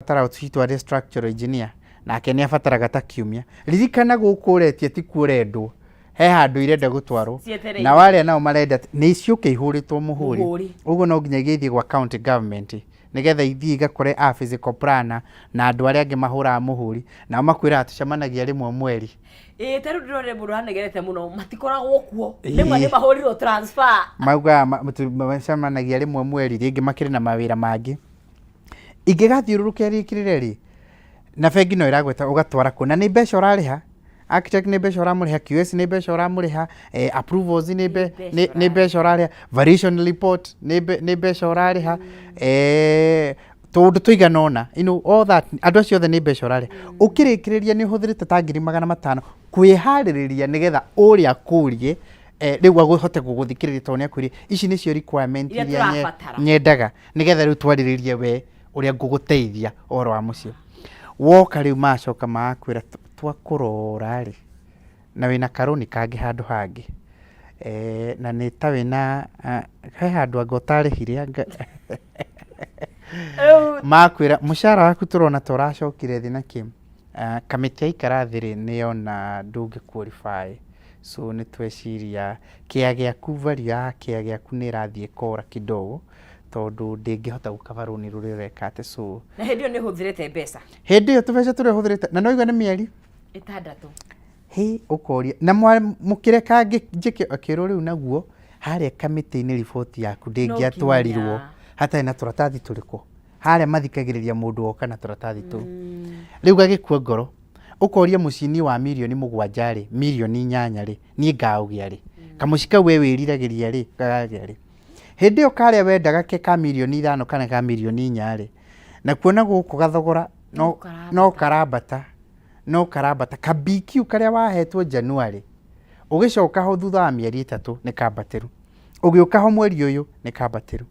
Ũrabatara ũcitware structural engineer, nake nĩ abataraga ta kiumia. Ririkana gũkũ ũretia tikuo ũrendwo, he handũ irenda gũtwarwo. Cietereire. Nao arĩa nao marenda nĩ ciũke ihũrĩtwo mũhũri. Mũhũri. Ũguo no nginya igĩthiĩ gwa county government nĩgetha ithiĩ igakore a physical planner na andũ arĩa angĩ mahũraga mũhũri, nao makwĩraga tũcemanagia rĩmwe mweri. Ĩĩ, ta rĩu ndĩronire mũndũ ũranegerete mũno, matikoragwo kuo. Rĩmwe nĩ mahũrirwo transfer. Maugaga macemanagia rĩmwe mweri, rĩngĩ makĩrĩ na mawĩra mangĩ. Ingĩgathiũrũrũka ĩrĩkĩrĩre rĩ, na bengi no ĩragweta ũgatwara kũ, na nĩ mbeca ũrarĩha, architect nĩ mbeca ũramũrĩha, QS nĩ mbeca ũramũrĩha, approvals nĩ mbeca ũrarĩha, variation report nĩ mbeca ũrarĩha, tũũndũ tũigana ũna, you know, all that, andũ acio othe nĩ mbeca ũrarĩha. Ũkĩrĩkĩrĩria nĩ ũhũthĩrĩte ta 500,000 kwĩharĩrĩria nĩgetha ũrĩa akũrie, rĩu ahote gũgũthikĩrĩria tondũ nĩ akwĩrire ici nĩcio requirement iria iria tũrabatara. Nyendaga nĩgetha rĩu twarĩrĩrie we ũrĩa ngũgũteithia ũhoro wa mũciĩ. Woka rĩu macoka magakwĩra twakũrora rĩ, na wĩna karũni kangĩ handũ hangĩ, na nĩ ta wĩna he handũ anga ũtarĩhire anga. Rĩu Makwĩra mũcara waku tũrona ta ũracokire thĩ na kĩ. Kamĩtĩ yaikara thĩ rĩ, nĩ yona ndũngĩ qualify, so nĩ tweciria kĩa gĩaku, value ya kĩa gĩaku nĩ ĩrathiĩ ĩkora kidogo tondũ ndĩngĩhota gũkaba rũni rũrĩa ũreka atĩ, so Na hĩndĩ ĩyo nĩ ũhũthĩrĩte mbeca. Hĩndĩ ĩyo tũbeca tũrĩa ũhũthĩrĩte na no igua nĩ mĩeri 6. Hĩ, ũkoria na mũkĩreka njĩke akĩrwo rĩu naguo harĩa kamĩtĩ-inĩ riboti yaku ndĩngĩatwarirwo hatarĩ na tũratathi tũrĩkũ. Harĩa mathikagĩrĩria mũndũ woka na tũratathi tũu. Rĩu gagĩkua ngoro, ũkoria mũciĩ wa 7 mirioni rĩ, 8 mirioni rĩ, niĩ ngaũgĩa rĩ? Kamũciĩ kau we wĩriragĩria rĩ, gakagĩa rĩ? Hĩndĩ ĩyo karĩa wendaga ke ka 5 mirioni kana ka 4 mirioni rĩ, na kuona gũkũ gathogora no, no karambata. No karambata, no karambata. Ka BQ karĩa wahetwo January, ũgĩcoka ho thutha wa mĩeri 3 nĩ kambatĩru, ũgĩũka ho mweri ũyũ nĩ kambatĩru.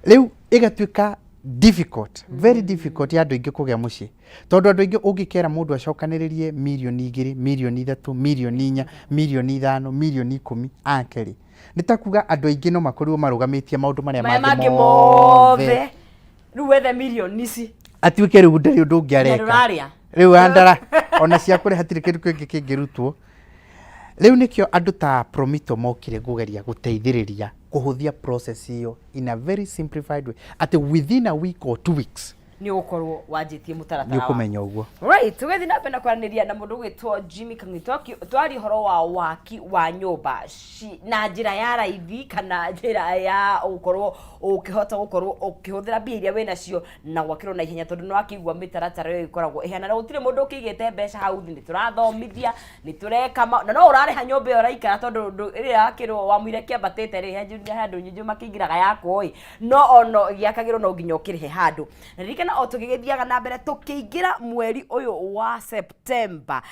Rĩu ĩgatuĩka difficult, very difficult ya andũ aingĩ kũgĩa mũciĩ, tondũ andũ aingĩ ũngĩkera mũndũ acokanĩrĩrie 2 mirioni, 3 mirioni, 4 mirioni, 5 mirioni, 10 mirioni ake rĩ, nĩ ta kuga andũ aingĩ no makorirwo marũgamĩtie maũndũ marĩa maya mangĩ mangĩ mothe mothe, rĩu wethe mirioni ici. Atuĩke rĩu ndarĩ ũndũ ũngĩ na areka. Ndũrarĩa. Rĩu andara ona cia kũrĩa hatirĩ kĩndũ kĩngĩ kĩngĩrutwo. Rĩu nĩkĩo andũ ta Promito mokire kũgeria gũteithĩrĩria kũhũthia process ĩyo in a very simplified way, atĩ within a week or 2 weeks nĩ ũgũkorwo wanjĩtie nĩ mũtaratara waku. Ũkũmenya ũguo. Right, tũgĩthiĩ na mbere na kwaranĩria na mũndũ ũgwĩtwo Jimmy Kang'ui. Twaria ũhoro wa waki wa nyũmba na njĩra ya raithi kana njĩra ya gũkorwo ũkĩhota gũkorwo ũkĩhũthĩra mbia iria wĩnacio na gwakĩrwo na ihenya, tondũ nĩ wakĩigua mĩtaratara ĩyo ĩkoragwo ĩhana na gũtirĩ mũndũ ũkĩigĩte mbeca hau thĩ. Nĩ tũrathomithia, nĩ tũreka na no ũrarĩha nyũmba ĩyo ũraikara, tondũ ĩrĩa yakĩrwo wamũira kĩambatĩte rĩ, he handũ nyingĩ makĩingĩraga yakwo ĩ, no ono gĩakagĩrwo no nginya ũkĩrĩhe handũ. Na ririkana o tũgĩgĩthiaga na mbere tũkĩingĩra mweri ũyũ wa September,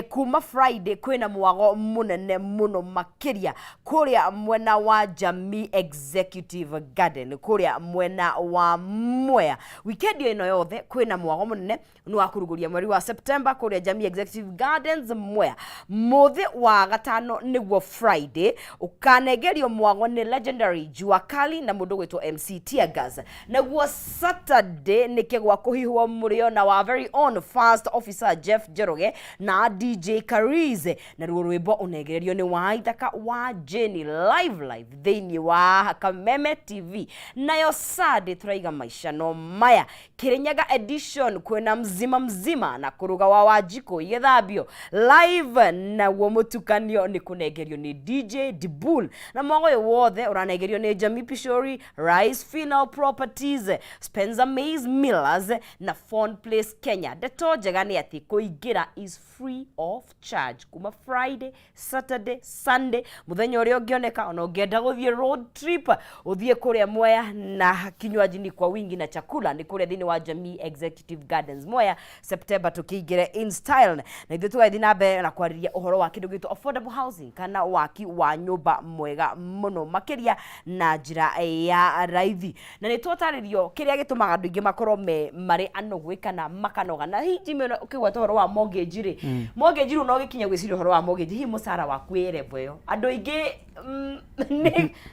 kuma Friday kwĩna mwago mũnene mũno makĩria kũrĩa mwena wa Jamii Executive Garden, kũrĩa mwena wa Mwea. Weekend ĩno yothe kwĩna mwago mũnene nĩ wa kũrugũria mweri wa September kũrĩa Jamii Executive Gardens Mwea. Mũthĩ wa gatano nĩguo Friday ũkanengerio mwago nĩ legendary Jua Kali na mũndũ gwĩtwo MC Teargas. Naguo Saturday nĩ kĩgwa kũhihwo mũrĩo na wa very own first officer Jeff Njoroge na DJ Karize, na ruo rwĩmbo ũnengererio nĩ wa ithaka wa Jenny live live thĩinĩ wa Kameme TV. Nayo Sunday tũraiga maica no maya Kirinyaga edition, kwĩna mzima mzima na kũruga wa Wanjikũ igĩthambio live, naguo mũtukanio nĩ kũnengerio nĩ DJ Dibul. Na mwago ũyũ wothe ũranengerio nĩ Jamii Pishori, Rice Final Properties, Spencer Maize Millers na Phone Place Kenya. Ndeto njega nĩ atĩ kũingĩra is free of charge kuma Friday, Saturday, Sunday, muthenya ũrĩa ũngĩoneka. Ona ũngĩenda gũthiĩ road trip, ũthiĩ kũrĩa Mwea na kinywaji ni kwa wingi na chakula nĩ kũrĩa thĩinĩ wa Jamii Executive Gardens Mwea, September tũkĩingĩre in style. Na ithuĩ tũgathiĩ na mbere na kwarĩria ũhoro wa kĩndũ gĩtwo affordable housing kana waki wa nyũmba mwega mũno makĩria na njĩra ya raithi, na nĩ twatarĩrio kĩrĩa gĩtũmaga andũ aingĩ makorwo makorwo me marĩ anogu kana makanoga. Na hihi Jimmy, ona ũkĩgweta ũhoro wa mortgage rĩ, mortgage rĩu no gĩkinye gwĩciria ũhoro wa mortgage, hihi mũcara waku wĩ level ĩyo? Andũ aingĩ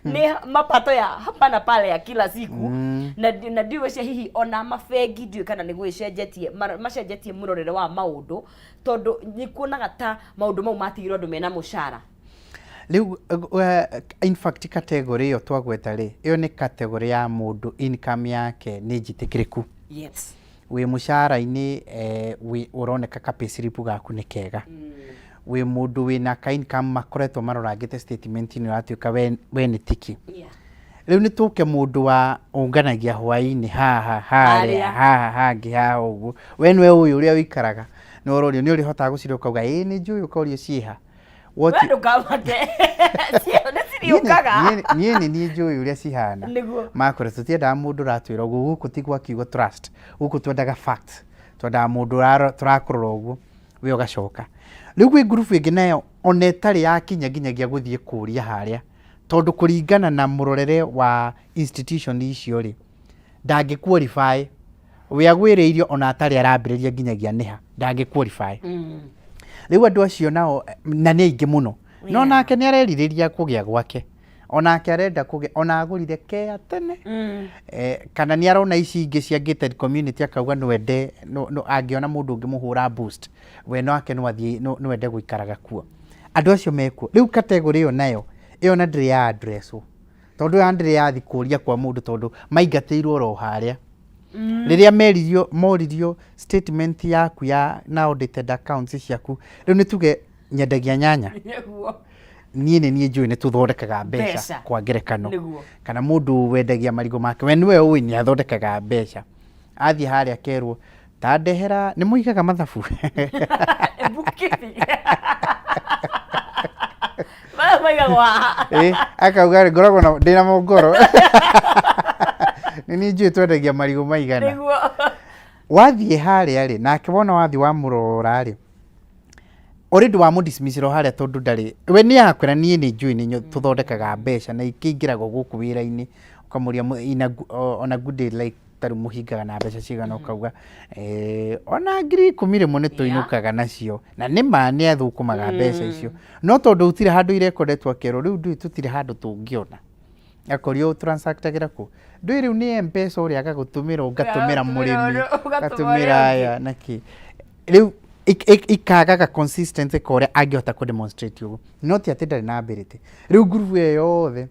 nĩ mapato ya hapa na pale ya kila siku, na ndiũĩ cia hihi ona mabengi, ndiũĩ kana nĩ gwĩcenjetie, macenjetie mũrorere wa maũndũ, tondũ nĩ kuonaga ta maũndũ mau matigirwo andũ mena mũcara. Rĩu in fact category ĩyo twagweta rĩ, ĩyo nĩ category ya mũndũ income yake nĩ njĩtĩkĩrĩku. Wĩ mũcara-inĩ, wĩ ũroneka ka payslip gaku nĩ kega, wĩ mũndũ wĩna ka income makoretwo marorangĩte statement-inĩ, ũratuĩka we nĩ tiki. Rĩu nĩ tũke mũndũ wa ũnganagia hwaĩ-inĩ haha harĩa Harĩa. Haha hangĩ haha ũguo, we nĩwe ũyũ ũrĩa ũikaraga nĩ ũrorio nĩ ũrĩhotaga gũcira ũkauga ĩĩ nĩ njũĩ, ũkorio ciĩha. We ndũkamake, nĩ ciriũkaga. Niĩ nĩ niĩ njũĩ ũrĩa cihana. Makore tũtiendaga mũndũ ũratwĩra ũguo, gũkũ ti gwa kiugo trust, gũkũ twendaga facts, twendaga mũndũ tũrakũrora ũguo we ũgacoka. Rĩu gwĩ ngurubu ĩngĩ nayo ona ĩtarĩ yakinya nginyagia gũthiĩ kũria harĩa, tondũ kũringana na mũrorere wa institution icio rĩ, ndangĩ qualify, we agwĩrĩirio ona atarĩ arambĩrĩria nginyagia nĩha ndangĩ qualify. Rĩu andũ acio nao na nĩ aingĩ mũno, no nake nĩ arerirĩria kũgĩa gwake, onake arenda kũgĩa, ona agũrire kea tene, kana nĩ arona ici ingĩ cia gated community, akauga no ende no angĩona mũndũ ũngĩmũhũra boost, we nake no athiĩ, no ende gũikaraga kuo. Andũ acio mekuo. Rĩu category ĩyo nayo ĩyo na ndĩrĩ ya address wo, tondũ ĩyo ndĩrĩ yathi kũria kwa mũndũ, tondũ maingatĩirwo oro harĩa rĩrĩa meririo moririo statement yaku ya na audited accounts ciaku. Rĩu nĩ tuge nyendagia nyanya, niĩ nĩ niĩ njũĩ nĩ tũthondekaga mbeca. Mbeca. Kwa ngerekano, kana mũndũ wendagia marigũ make, we nĩwe ũĩ nĩ athondekaga mbeca, athiĩ harĩa kerwo ta ndehera nĩ mũigaga mathabu. Bookkeeping. Maya maigagwo haha. Akauga ngoragwo na ndĩna mongoro, nĩ niĩ njũĩ twendagia marigũ maigana. Wathiĩ harĩa rĩ, nake wona wathiĩ wamũrora rĩ, already wamũ dismiss harĩa, tondũ ndarĩ we nĩ akwĩra niĩ nĩ njũĩ nĩ tũthondekaga mbeca na ikĩingĩragwo gũkũ wĩra-inĩ. Ũkamũria on a good day, like tarĩu mũhingaga na mbeca cigana? Ũkauga ona 10,000 rĩmwe nĩ tũinũkaga nacio, na nĩ ma nĩ athũkũmaga mbeca icio, no tondũ gũtirĩ handũ irekondetwo, akerwo rĩu ndũĩ tũtirĩ handũ tũngĩona. Akorio transactagĩra kũ? Ndũĩ rĩu nĩ M-Pesa, ũrĩa agagũtũmĩra, ũgatũmĩra mũrĩmi, ũgatũma ũgatũmĩra ũrĩa aya nakĩ, rĩu ikagaga consistency ka ũrĩa angĩhota kũ demonstrate ũguo, no ti atĩ ndarĩ na ability. Rĩu ngurubu ĩyo yothe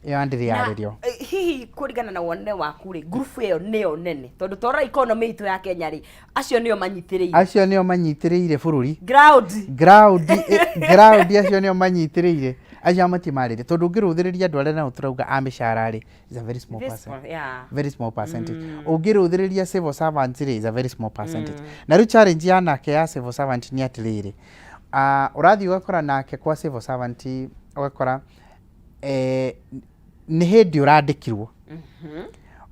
ĩyo ndĩrĩ Na, yarĩrio. Hihi kũringana na wonere waku rĩ, ngurubu ĩyo nĩyo nene? Tondũ torora economy itũ ya Kenya rĩ, acio nĩo manyitĩrĩire Acio nĩo manyitĩrĩire bũrũri. Ground. Ground, acio nĩo manyitĩrĩire, acio matimarĩrie, tondũ ũngĩrũthĩrĩria andũ arĩa nao tũrauga a mĩcara rĩ, is a very small This percent. one, yeah. Very small percentage. Ũngĩrũthĩrĩria civil servants rĩ, is a very small percentage. Na rĩu challenge ya nake ya civil servant nĩ atĩrĩrĩ, ũrathiĩ ũgakora nake kwa civil servant, ũgakora nĩ hĩndĩ ũrandĩkirwo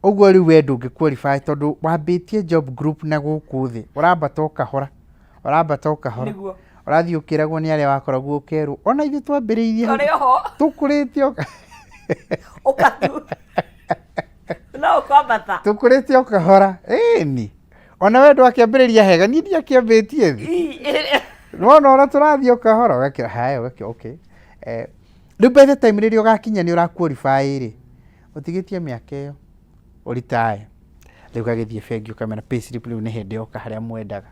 ũguo, rĩu we ndũngĩ qualify tondũ wambĩtie job group na gũkũ thĩ, ũrambata o kahora, ũrambata o kahora. Ũrathiĩ ũkĩragwo nĩ arĩa wakoragwo, ũkerwo ona ithuĩ twambĩrĩirie hau, Ũrĩ oho. Tũkũrĩte o Ũkatu no ũkwambata. Tũkũrĩte o kahora, ĩni ona we ndwakĩambĩrĩria hega, niĩ ndiakĩambĩtie thĩ. Nĩwona ũrĩa tũrathiĩ o kahora, ũgakĩra haya, ũgakĩra okay. Rĩu by the time rĩrĩa ũgakinya nĩ ũra qualify rĩ, ũtigĩtie mĩaka ĩyo ũritae, rĩu ũgagĩthiĩ bengi ũkamera payslip rĩu nĩ hĩndĩ yoka harĩa mwendaga.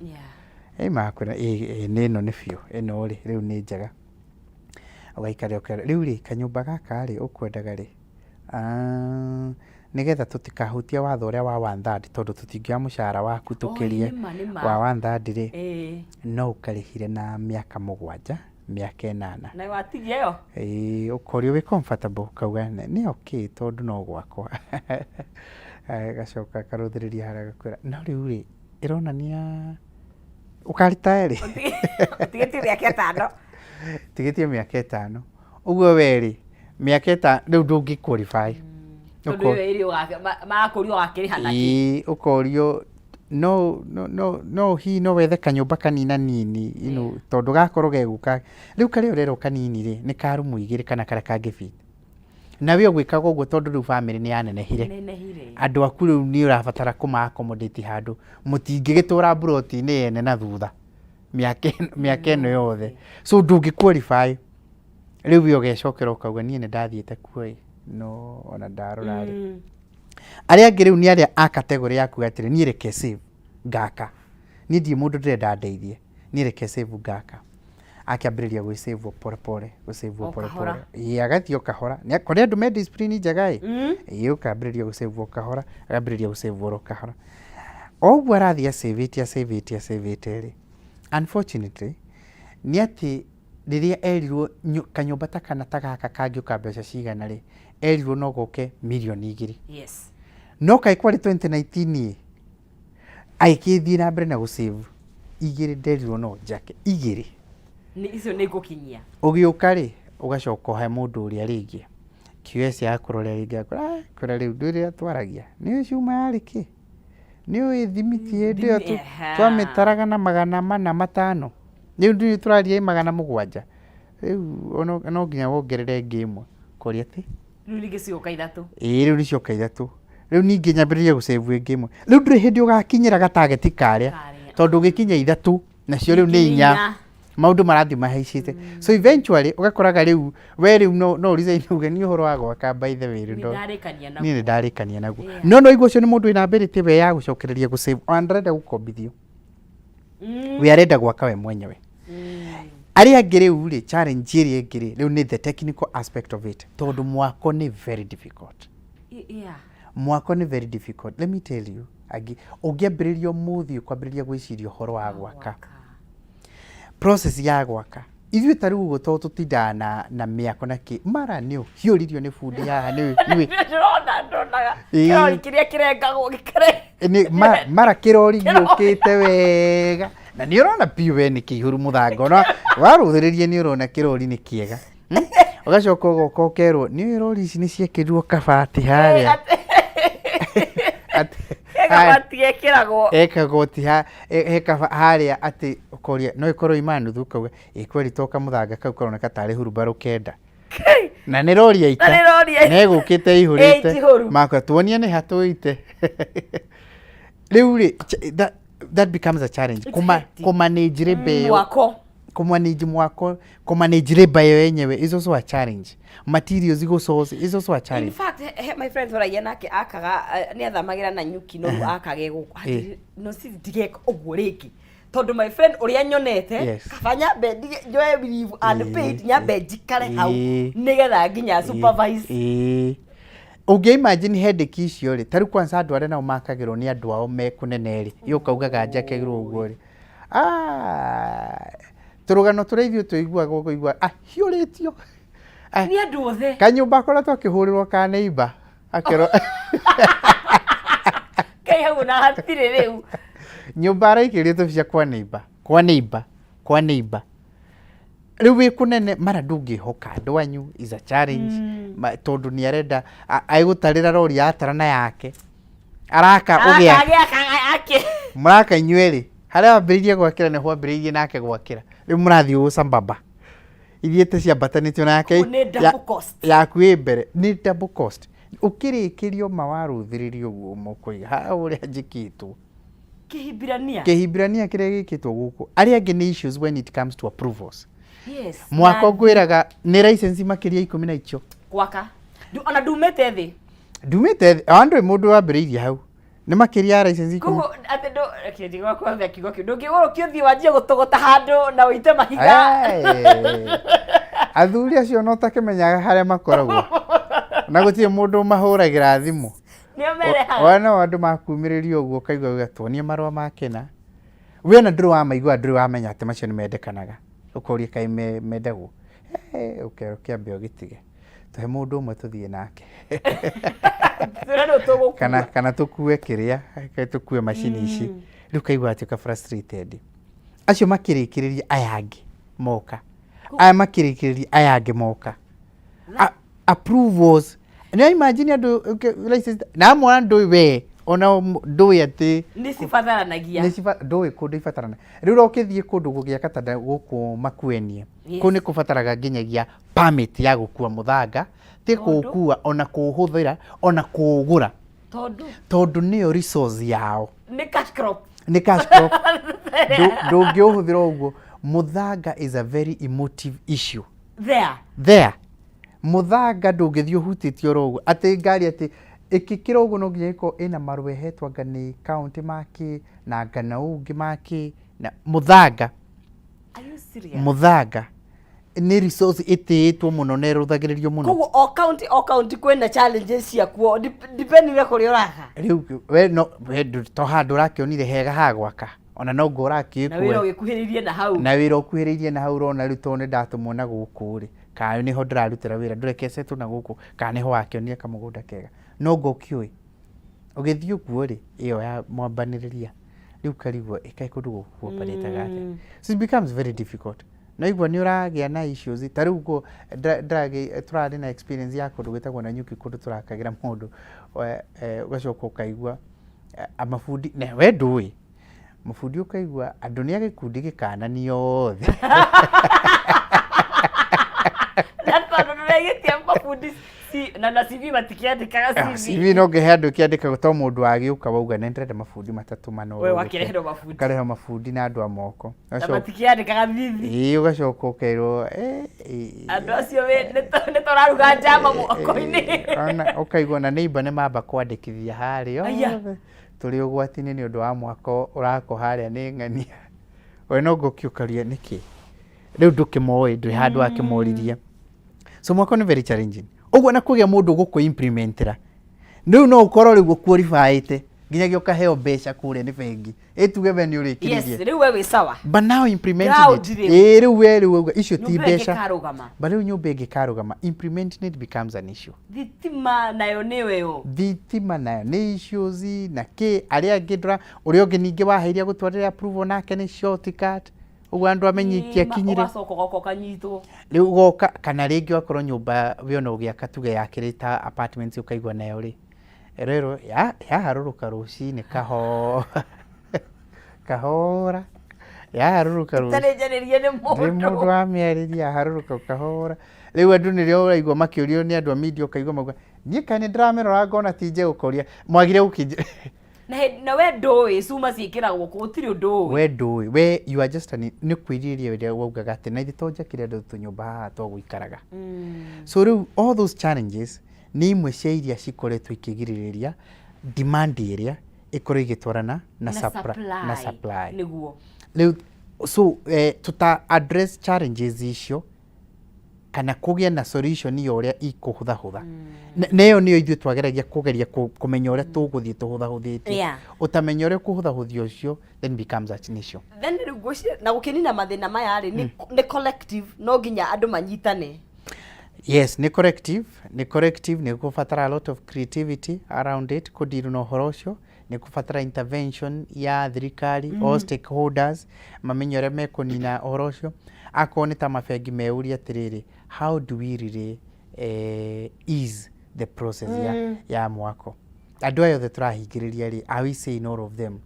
Ĩ makwĩra ĩ nĩ ĩno nĩ biũ, ĩno rĩ rĩu nĩ njega. Ũgaikara ũkera rĩu rĩ, kanyũmba gaka rĩ ũkwendaga rĩ, ah, nĩgetha tũtikahutie watho ũrĩa wa one third, tondũ tũtingĩoya mũcara waku tũkĩrie nĩma, nĩma. wa one third rĩ, no ũkarĩhire na mĩaka 7, mĩaka 8. Na watigia ĩyo. Ĩĩ, ũkorio wĩ comfortable, ũkauga nĩ okay tondũ no gwakwa. Gacoka akarũthĩrĩria harĩa, agakwĩra no rĩu rĩ ĩronania ũkaritaya rĩ. Ũtigĩtie mĩaka 5. Tigĩtie mĩaka 5 ũguo, we rĩ mĩaka 5 rĩu ndũngĩ qualify. Tondũ ĩyo ĩrĩ marakũria ũgakĩrĩha nakĩ? Ĩĩ, ũkorio no no no no hihi no wethe kanyũmba kanina nini, tondũ gakorwo gegũka rĩu karĩa ũrerwo kanini rĩ, nĩ ka rumu igĩrĩ kana karĩa kangĩ fit, na we ũgwĩkaga ũguo tondũ rĩu bamĩrĩ nĩ yanenehire. Nenehire. Andũ aku rĩu nĩ ũrabatara kũma accommodate handũ, mũtingĩgĩtũra mburoti-inĩ yene na thutha mĩaka ĩno yothe, so ndũngĩ qualify. Rĩu we ũgecokera ũkauga, niĩ nĩ ndathiĩte kuo ĩ, no ona ndarora rĩ, arĩa angĩ rĩu nĩ arĩa a category ya kuga atĩrĩ, niĩ reke save ngaka, niĩ ndirĩ mũndũ ndĩrenda ndeithie, niĩ reke save ngaka. Akĩambĩrĩria gwĩ save o pole pole, gũ save o O pole kahora. pole, ĩĩ, agathiĩ o kahora. Kũrĩ andũ me discipline njega ĩ. Ĩĩ, ũkambĩrĩria gũ save o kahora, agambĩrĩria gũ save oro kahora. O ũguo arathiĩ acĩvĩte, acĩvĩte, acĩvĩte rĩ, unfortunately nĩ atĩ rĩrĩa erirwo kanyũmba ta kana ta gaka kangĩũka mbeca cigana rĩ, erirwo no goke 2 mirioni. No kaĩ kwarĩ 2019 ĩ, agĩkĩthiĩ na mbere na gũsave igĩrĩ, nderirwo no njake igĩrĩ. Nĩ icio nĩ ngũkinyia. Ũgĩũka rĩ, ũgacoka ũhe mũndũ ũrĩa rĩngĩ QS akũrorera rĩngĩ, akũra, "Ah, kũra rĩu ndũrĩa twaragia, nĩ ũĩ cuma yarĩ kĩ, nĩ ũĩ thimiti hĩndĩ ĩyo twamĩtaraga na 405, rĩu ndũĩ tũraria ĩ 700, rĩu no nginya wongerere ĩngĩ ĩmwe." Koria atĩ Rĩu ningĩ cigoka ithatũ. Ĩĩ, rĩu nĩcioka ithatũ, rĩu ningĩ nyambĩrĩrie gũcĩvu ĩngĩ ĩmwe. Rĩu ndũrĩ hĩndĩ ũgakinyĩra gatageti karĩa. Karĩa. Tondũ ũgĩkinya ithatũ nacio rĩu nĩ Ningĩ nĩ inya. inya. Maũndũ marathiĩ mahaicĩte, so eventually ũgakoraga rĩu we rĩu no resign uge, niĩ ũhoro wa gwaka, by the way, rĩu Nĩ ndarĩkania naguo. Niĩ nĩ ndarĩkania naguo. No igua ũcio nĩ mũndũ wĩna ability we ya gũcokereria gũsave, ona ndarenda gũkombithio, we arenda gwaka we mwenyewe. Arĩa angĩ rĩu rĩ, challenge ĩrĩa ĩngĩ rĩ, rĩu nĩ the technical aspect of it, tondũ mwako nĩ very difficult. Mwako nĩ very difficult, let me tell you. Angĩ ũngĩambĩrĩria ũmũthĩ ũkwambĩrĩria gwĩciria ũhoro wa gwaka, process ya gwaka, ithuĩ ta rĩu ũguo tondũ tũtindaga na mĩako na kĩ, mara nĩ ũhiũririo nĩ bundi haha nĩ Ndĩrona ndonaga kĩrori kĩrĩa kĩrengagwo gĩkare. Nĩ mara kĩrori gĩũkĩte wega na nĩ ũrona piũ we nĩ kĩihũru mũthanga, ona warũthĩrĩria nĩ ũrona kĩrori nĩ kĩega. Ũgacoka ũgoka ũkerwo, nĩ ũĩ rori ici nĩ ciekĩrirwo kabati harĩa. Kabati gekĩragwo. He kagoti he kaba harĩa, atĩ ũkoria no ĩkorwo ima nuthu, ũkauga ĩ kweri, to kamũthanga kau karoneka tarĩ hurumbarũ kenda, na nĩ rori yaita. Na nĩ rori yaita. Na ĩgũkĩte ĩihũrĩte. Ĩ njihũru. Makwa tuonie nĩ ha tũite rĩu rĩ, that becomes a challenge. It's hectic. Kũmanage labour ĩyo. Mwako. Kũmanage mwako, kũmanage labour ĩyo yenyewe is also a challenge. Materials gũsource is also a In challenge. fact, he my friend twaragia nake akaga, nĩ athamagĩra na nyuki, no rĩu akaga gũkũ. Atĩrĩ, no si ndigeka ũguo rĩngĩ, tondũ my friend ũrĩa nyonete, kaba nyambe njoe leave unpaid, nyambe njikare hau nĩgetha nginya supervise. Ĩĩ, ũngĩ imagine headache icio rĩ, ta rĩu kwanza andũ arĩa nao makagĩrwo nĩ andũ ao me kũnene rĩ, ĩ ũkaugaga njakagĩrwo ũguo rĩ, ah, tũrũgano tũrĩa ithuĩ tũiguaga, ũkũigua ahiũrĩtio. Ah, Nĩ andũ othe. Kanyũmba akoretwo akĩhũrĩrwo ka neighbor akerwo Kai hau na hatirĩ rĩu. Nyũmba araikĩrio tũbica kwa neighbor, kwa neighbor, kwa neighbor. Rĩu wĩ kũnene mara ndũngĩhoka andũ anyu is a challenge. Tondũ nĩ arenda agũtarĩra rori yatara na yake araka ũgĩa Aka ake. Mũraka inyuerĩ harĩa wambĩrĩirie gwakĩra nĩho wambĩrĩirie nake gwakĩra, rĩu mũrathiĩ gũcambamba ithiĩte ciambatanĩtio nake. Kũu nĩ double cost. Yaku ĩ mbere nĩ double cost, ũkĩrĩkĩrio ma warũthĩrĩria ũguo mũkũiga haha ũrĩa njĩkĩtwo. Kĩhibirania. Kĩhibirania kĩrĩa gĩkĩtwo gũkũ. Arĩa angĩ nĩ issues when it comes to approvals. Mwaka ngwĩraga nĩ license makĩria 10 na icio. Gwaka. Ona ndumĩte thĩ. Ndumĩte thĩ, ona ndũrĩ mũndũ wambĩrĩirie hau, nĩ makĩria ya license 10. Koguo atĩ ndũ reke ndigakũhũthĩra kiugo kĩu, ndũngĩgũrũkia ũthiĩ wanjie gũtũgũta handũ na ũite mahiga. Hey! Athuri acio no takĩmenyaga harĩa makoragwo na gũtirĩ mũndũ mahũragĩra thimũ. Nĩo merehaga. Ona no andũ makumĩrĩria ũguo, ũkaigua uga tuonie marũa ma kĩna, we ona ndũrĩ wamaigua, ndũrĩ wamenya atĩ macio nĩ mendekanaga, ũkoria kaĩ mendagwo. Eh, ũkerwo kĩambe ũgĩtige, tũhe mũndũ ũmwe tũthiĩ nake. Twĩre nũ tũgũkua. Kana tũkue kĩrĩa, tũkue macini ici. Rĩu kaigua atuĩka frustrated. Acio makĩrĩkĩrĩria aya angĩ moka, aya makĩrĩkĩrĩria aya angĩ moka. Approvals nĩ imagine andũ license na amwe ndũĩ we ona ndũĩ atĩ Nĩ cibataranagia. Nĩ ndũĩ kũndũ ibatarana. Rĩu ũkĩthiĩ kũndũ gũgĩaka ta gũkũ Makueni, kũu nĩ kũbataraga nginyagia permit ya gũkua mũthanga, ti Tondũ? kũũkua, ona kũũhũthĩra, ona kũũgũra. Tondũ Tondũ nĩyo resource yao. Nĩ cash crop. Nĩ cash crop. Ndũngĩũhũthĩra ũguo. Mũthanga is a very emotive issue. There. There mũthanga ndũngĩthiĩ ũhutĩtie oro ũguo atĩ ngari atĩ ĩkĩkĩra ũguo, no nginya ĩkorwo ĩna marũa ĩhetwo anga nĩ kaũntĩ makĩ na anga na ũngĩ makĩ na mũthanga. Are you serious? Mũthanga nĩ resource ĩtĩĩtwo mũno na ĩrũthagĩrĩrio mũno. Koguo o county, o county kwĩna challenges ciakuo depending na kũrĩa ũraka. Rĩu we no we to handũ ũrakĩonire hega ha gwaka, ona no ngo Na wĩra ũrakĩkue ũgĩkuhĩrĩirie na hau. Na wĩra ũkuhĩrĩirie na hau, ũrona rĩu tondũ nĩ ndatũmwo na gũkũ rĩ, kana nĩho ndĩrarutĩra wĩra, ndũrekecetwo na gũkũ, kana nĩho wakĩonire kamũgũnda kega, no ngo ũkĩũĩ ũgĩthiĩ ũguo rĩ, ĩyo ya mwambanĩrĩria rĩu karigwo ĩkaĩ kũndũ gũkũ kuambanĩtaga atĩa. So it becomes very difficult. No igua nĩ ũragĩa na issues ta rĩu ũguo tũrarĩ na experience ya kũndũ gwĩtagwo Nanyuki, kũndũ tũrakagĩra mũndũ, ũgacoka ũkaigua mabundi na we ndũĩ mabundi, ũkaigua andũ nĩ a gĩkundi gĩkananio othe. Na tondũ ndũregĩtie mabundi na CV matikĩandĩkaga CV. CV no ngĩhe andũ ĩkĩandĩkagwo to mũndũ wagĩũka wauga nĩ ndĩrenda mabundi matatũ mana. We wakĩreherwo mabundi. Ũkarehe mabundi na andũ a moko. Na Ũgacoka matikĩandĩkaga thithi. Ĩĩ, ũgacoka ũkerwo andũ acio nĩ tũraruga njama moko-inĩ. Ona ũkaigua na neighbor nĩ mamba kwandĩkithia harĩa Aya. othe tũrĩ ũgwati-inĩ nĩ ũndũ wa mwako ũrakwo harĩa nĩ ng'ania. We no ngũkĩũkaria nĩkĩ rĩu ndũkĩmoĩ, ndũrĩ handũ wakĩmoririe. So mwako nĩ very challenging ũguo na kũgĩa mũndũ ũgũkũ implementera. Rĩu no ũkorwo rĩu ũqualifyĩte nginyagia ũkaheo mbeca kũrĩa nĩ bengi, ĩtuge we nĩ ũrĩkĩrĩrie. Yes, rĩu we wĩ sawa. But now implementing Ground it rĩu. Ĩĩ, rĩu we rĩu auga icio ti Nyũmba mbeca. ĩngĩkarũgama. But rĩu nyũmba ĩngĩkarũgama, implementing it becomes an issue. Thitima nayo nĩwe ũ. Thitima nayo nĩ issues na kĩ arĩa angĩ ndũra ũrĩa ũngĩ ningĩ waheire gũtwarĩra approval nake nĩ shortcut ũguo andũ amenye ikiakinyire. Ũgacoka ũgoka ũkanyitwo. Rĩu ũgoka kana rĩngĩ wakorwo nyũmba we ona ũgĩaka tuge yakĩrĩ ta apartments, ũkaigua nayo rĩ ĩrerwo yaharũrũka rũcinĩ kahora kahora, yaharũrũka rũcinĩ. Itarĩ njarĩrie nĩ nĩ mũndũ. Mũndũ wamĩarĩria yaharũrũka kahora. Rĩu andũ nĩrĩo ũraigua makĩũrio nĩ andũ a media, ũkaigua mauga niĩ kaĩ nĩ ndĩramĩrora ngona ti njega, ũkoria mwagire gũkĩnjĩra. Na we ndũĩ cuma ciĩkĩragwo kũ, gũtirĩ ũndũ ũĩ. We ndũĩ, we you are just an nĩ kwĩrirĩria ũrĩa waugaga atĩ na ithe to njakĩre andũ tũnyũmba haha twa gũikaraga. So rĩu all those challenges nĩ imwe cia iria cikoretwo ikĩgirĩrĩria demand ĩrĩa ĩkorwo ĩgĩtwarana na supply, na supply. Nĩguo. Rĩu so tuta address challenges icio kana kũgĩa na solution ya ũrĩa ikũhũthahũtha. Na ĩyo nĩyo ithuĩ twageragia kũgeria kũmenya ũrĩa tũgũthiĩ tũhũthahũthĩtie. Ũtamenya ũrĩa ũkũhũthahũthia ũcio then becomes an issue. Then rĩu ngwĩciria na gũkĩnina mathĩna maya rĩ, nĩ collective, no nginya andũ manyitane. Yes, nĩ collective, nĩ collective, nĩ gũbatara a lot of creativity around it kũdeal na ũhoro ũcio, nĩ kũbatara intervention ya thirikari, all stakeholders mamenye ũrĩa mekũnina ũhoro ũcio. Akorwo nĩ ta mabengi meurie atĩrĩrĩ, how do we really ease the process ya mwako? Andũ aya othe tũrahingĩrĩria rĩ, are we saying all of them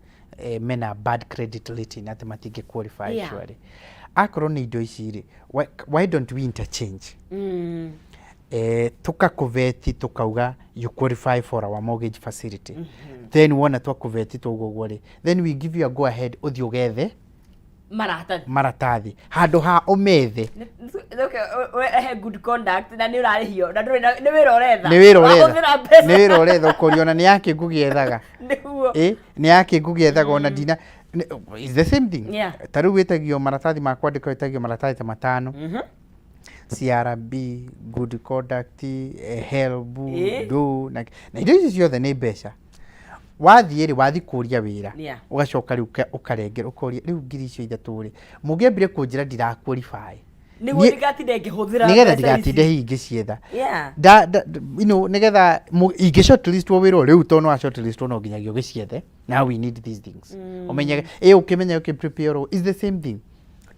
mena bad credit rating atĩ matingĩ qualify? Surely akorwo nĩ indo ici rĩ, why don't we interchange tukakuveti tukauga you qualify for our mortgage facility, then wona twakuveti tũguo ũguo rĩ, then we give you a go ahead ũthiĩ ũgethe maratathi. Maratathi handũ ha ũmethe. He good conduct na nĩ ũrarĩhio na ndũrĩ nĩ wĩra ũretha. Nĩ wĩra ũretha. Wahũthĩra mbeca. Nĩ wĩra ũretha, ũkoria ona nĩ yake ngũgĩethaga. Nĩguo. Ĩ nĩ yake ngũgĩethaga ona ndina it's the same thing. Ta rĩu wĩtagio maratathi ma kwandĩka, wĩtagio maratathi ta matano: CRB, good conduct, HELB, do na indo icio ciothe nĩ mbeca. Wathiĩ rĩ, wathiĩ kũria wĩra, ũgacoka rĩu ũkarengera ũkoria rĩu 3,000 rĩ, mũngĩambire kũnjĩra ndira qualify nĩguo ndigatinde ngĩhũthĩra nĩgetha mbeca ici. Ndigatinde hihi ngĩcietha nĩgetha ingĩ shortlistwo wĩra rĩu, tondũ no wa shortlistwo no nginyagia ũgĩciethe. Now we need these things, ũmenyage ĩ ũkĩmenya ũkĩ prepare. Is the same thing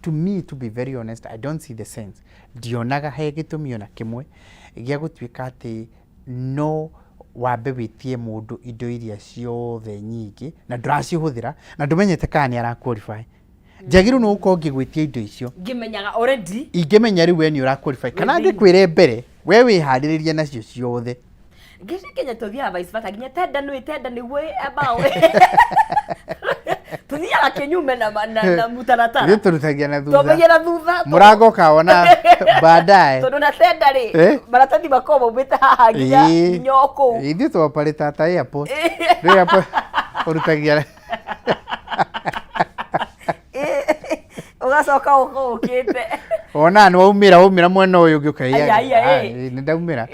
to me. To be very honest, I don't see the sense. Ndionaga he gĩtũmi ona kĩmwe gĩa gũtuĩka atĩ no wambe wĩtie mũndũ indo iria ciothe nyingĩ na ndũracihũthĩra na ndũmenyete kana nĩ ara qualify. Njagĩrĩirwo nĩ gũkorwo ngĩgwĩtia indo icio ngĩmenyaga already. Ingĩmenya rĩu we nĩ ũra qualify kana Within. Ngĩkwĩre mbere we wĩharĩrĩrie nacio ciothe. Ngĩci Kenya tũthiaga vice versa, nginya tenda nĩ tenda nĩguo ĩmbaũ. Tũthiaga kĩnyume na mũtaratara. Ithuĩ tũrutagia na thutha. Twambagia na thutha. Mũrango ũkawona baadaye. Tondũ na tenda rĩ, Eh? maratathi makoragwo maumĩte haha nginya nginya o kũu. Ithuĩ twaparĩta ta airport. Rĩu airport ũrutagia. Ũgacoka ũkĩte. Wona nĩ waumĩra waumĩra mwena ũyũ ũngĩ ũkaiya. Aya, aya, ĩ. Nĩ ndaumĩra.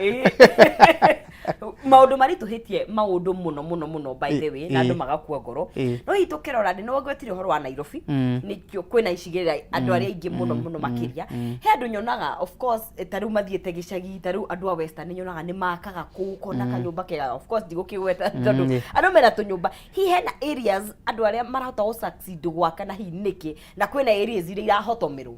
Maũndũ maritũhĩtie maũndũ mũno mũno mũno, by the way, na andũ magakua ngoro. No hihi tũkĩrora nĩ wagwetire ũhoro wa Nairobi, nĩkĩo kwĩna icigĩrĩra andũ arĩa aingĩ mũno mũno makĩria. He andũ nyonaga, of course, ta rĩu mathiĩte gĩcagi, ta rĩu andũ a Western nĩ nyonaga nĩ makaga kũu, ũkona kanyũmba kega, of course ndigũkĩgweta tondũ andũ mena tũnyũmba. Hihi hena areas andũ arĩa marahota gũ succeed gwaka, na hihi nĩkĩ, na kwĩna areas iria irahotomerwo?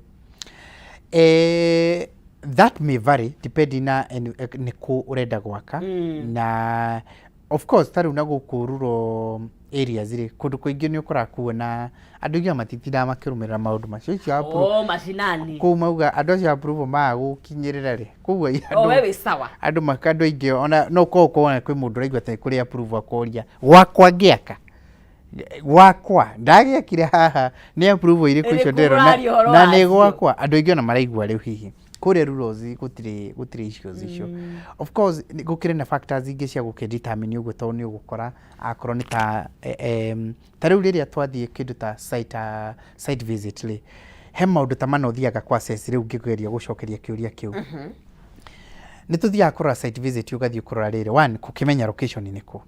That may vary depending na nĩ kũ ũrenda gwaka. Na of course ta rĩu na gũkũ rural areas rĩ, kũndũ kũingĩ nĩ ũkoraga kuona andũ aingĩ matitindaga makĩrũmĩrĩra maũndũ macio icio Oh, mashinani. Kũu mauga andũ acio approval maga gũkinyĩrĩra rĩ, koguo Oh, we wĩ sawa. Andũ maka andũ aingĩ ona no korwo ũkona kwĩ mũndũ ũraigua atĩ kũrĩ approval, akoria, "Gwakwa ngĩaka, gwakwa ndagĩakire haha, nĩ approval irĩkũ icio Ĩrĩkũ ndĩrona ũraria ũhoro na nĩ wacio?" gwakwa? Andũ aingĩ ona maraigua rĩu hihi kũrĩa rurals gũtirĩ issues icio. Of course gũkĩrĩ na factors ingĩ cia gũkĩdetermine ũguo, tondũ nĩ ũgũkora akorwo nĩ ta ta rĩu rĩrĩa twathiĩ kĩndũ ta site visit rĩ, he maũndũ ta mana ũthiaga kwa assess. Rĩu ngĩgeria gũcokeria kĩũria kĩu, nĩ tũthiaga kũrora site visit, ũgathiĩ kũrora rĩrĩ, one, gũkĩmenya location nĩ kũ,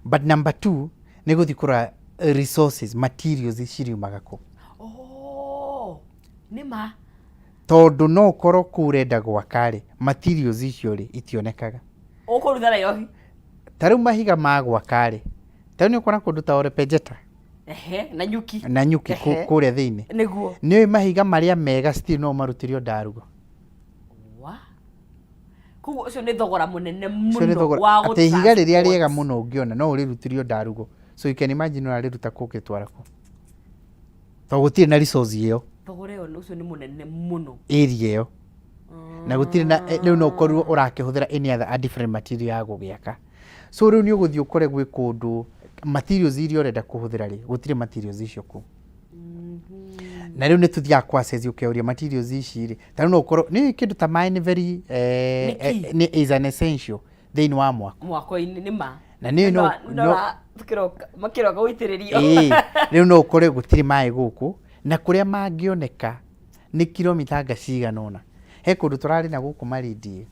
but number two nĩ gũthiĩ kũrora resources, materials ciriumaga kũ. Oh, nĩ ma. Tondũ no ũkorwo kũu ũrenda gwaka rĩ, materials icio rĩ, itionekaga. Ũkũruta Nairobi. Ta rĩu mahiga ma gwaka rĩ, ta rĩu nĩ ũkuona kũndũ ta Orepejeta Ehe, na nyuki. Na nyuki kũrĩa thĩinĩ. Nĩ ũĩ mahiga marĩa mega still no marutĩrio Ndarugo. Wa koguo ũcio nĩ thogora mũnene Ũcio nĩ mũno thogora wa atĩ ihiga rĩrĩa rĩega gũ-transport. Mũno ũngĩona no ũrĩrutĩrio Ndarugo, so you can imagine ũrarĩruta kũ ũgĩtwara kũ, tondũ gũtirĩ na resource ĩyo. Thogora ĩyo ũcio nĩ mũnene mũno. Area ĩyo na gũtirĩ na rĩu no ũkorirwo ũrakĩhũthĩra any other a different material ya gũgĩaka. So rĩu nĩ ũgũthiĩ ũkore gwĩ kũndũ materials iria ũrenda kũhũthĩra rĩ, gũtirĩ materials icio kũu. Na rĩu nĩ tũthiaga kwa assess, ũkeuria materials ici rĩ, ta rĩu no ũkorwo nĩ kĩndũ ta maĩ nĩ very Nĩ key. Nĩ is an essential thĩinĩ wa mwako. Mwako-inĩ, nĩ ma. Na nĩ Makĩroka gũitĩrĩrio. Ĩĩ, rĩu no ũkore gũtirĩ maĩ gũkũ, na kũrĩa mangĩoneka nĩ kilomita anga cigana ũna. He kũndũ tũrarĩ na gũkũ Malindi,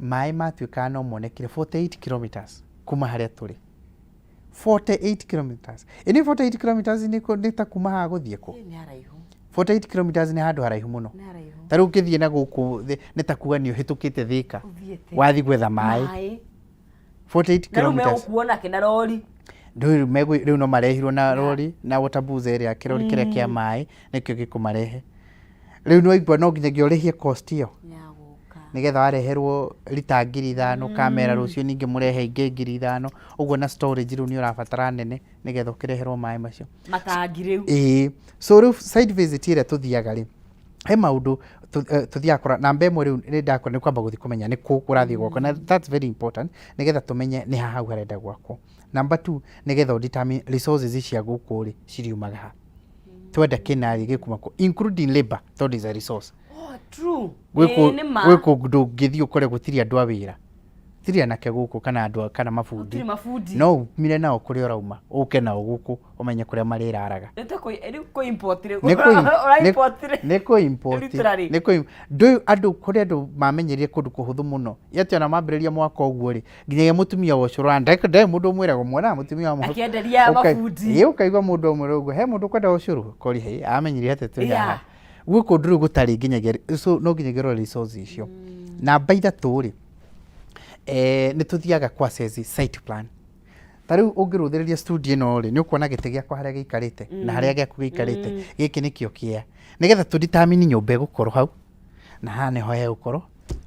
maĩ matuĩkaga no monekire 48 kilometers kuma harĩa tũrĩ. 48 kilometers, ĩ nĩ 48 kilometers nĩ ta kuma haha gũthiĩ kũ? Ĩ, nĩ haraihu. 48 kilometers nĩ handũ haraihu mũno. Nĩ haraihu. Ta rĩu ũkĩthiĩ na gũkũ nĩ ta kuga nĩ ũhĩtũkĩte Thĩka Ũthiĩte. wathiĩ gwetha maĩ. Maĩ. 48 Na rĩu kilometers. megũkuo nake na rori. Rĩu rĩu no marehirwo na rori na water bowser ĩrĩa, kĩrori kĩrĩa kĩa maĩ nĩkĩo gĩkũmarehe. Rĩu nĩ waigua no nginyagia ũrĩhie cost ĩyo Ya gũka. Nĩgetha wareherwo rita 5,000, kamera rũciũ ningĩ mũrehe ingĩ 5,000 ũguo, na storage rĩu nĩ ũrabatara nene nĩgetha ũkĩreherwo maĩ macio. Matangi rĩu. Ĩĩ, so rĩu site visit ĩrĩa tũthiaga rĩ, he maũndũ tũthiaga kũrora. Namba ĩmwe rĩu nĩ ndakora nĩ kwamba gũthiĩ kũmenya nĩ kũ kũrathiĩ gwakwo, na that's very important nĩgetha tũmenye nĩ ha hau harenda gwakwo. Number two, nĩgetha ũ determine resources cia gũkũ rĩ, ciriumaga ha, twenda kĩna rĩ, gĩkuma kũ, including labor, tondũ is a resource. Oh, true. Gwĩ Ĩĩ, nĩ ma. Gwĩ kũndũ ũngĩthiĩ ũkore gũtirĩ andũ a wĩra, gũtirĩ anake gũkũ kana andũ kana mabundi. Gũtirĩ mabundi. No umire nao kũrĩa ũrauma ũke nao gũkũ, ũmenye kũrĩa marĩraraga. Nĩ ta rĩu kũ import rĩu. Nĩ Ũra import rĩ. Nĩ kũ import. Literally. Nĩ kũ ndũĩ andũ kũrĩ andũ mamenyerire kũndũ kũhũthũ mũno atĩ ona mambĩrĩria mwaka ũguo rĩ, nginyagia mũtumia wa ũcũrũ ndare mũndũ ũmwĩragwo mwonaga mũtumia wa Akĩenderia mabundi. Ĩĩ, ũkaigua mũndũ ũmwe ũguo, he mũndũ ũkwenda ũcũrũ kori he amenyire atĩ twĩ haha gwĩ kũndũ rĩu gũtarĩ nginyagia, so no nginyagia ũrore resource icio. Namba ithatũ rĩ, nĩ tũthiaga kwa assess site plan. Ta rĩu ũngĩrũthĩrĩria studio ĩno rĩ, nĩ ũkuona gĩtĩ gĩakwa harĩa gĩikarĩte na harĩa gĩaku gĩikarĩte, gĩkĩ nĩkĩo kĩa nĩgetha tũ determine nyũmba ĩgũkorwo hau, na haha nĩho hegũkorwo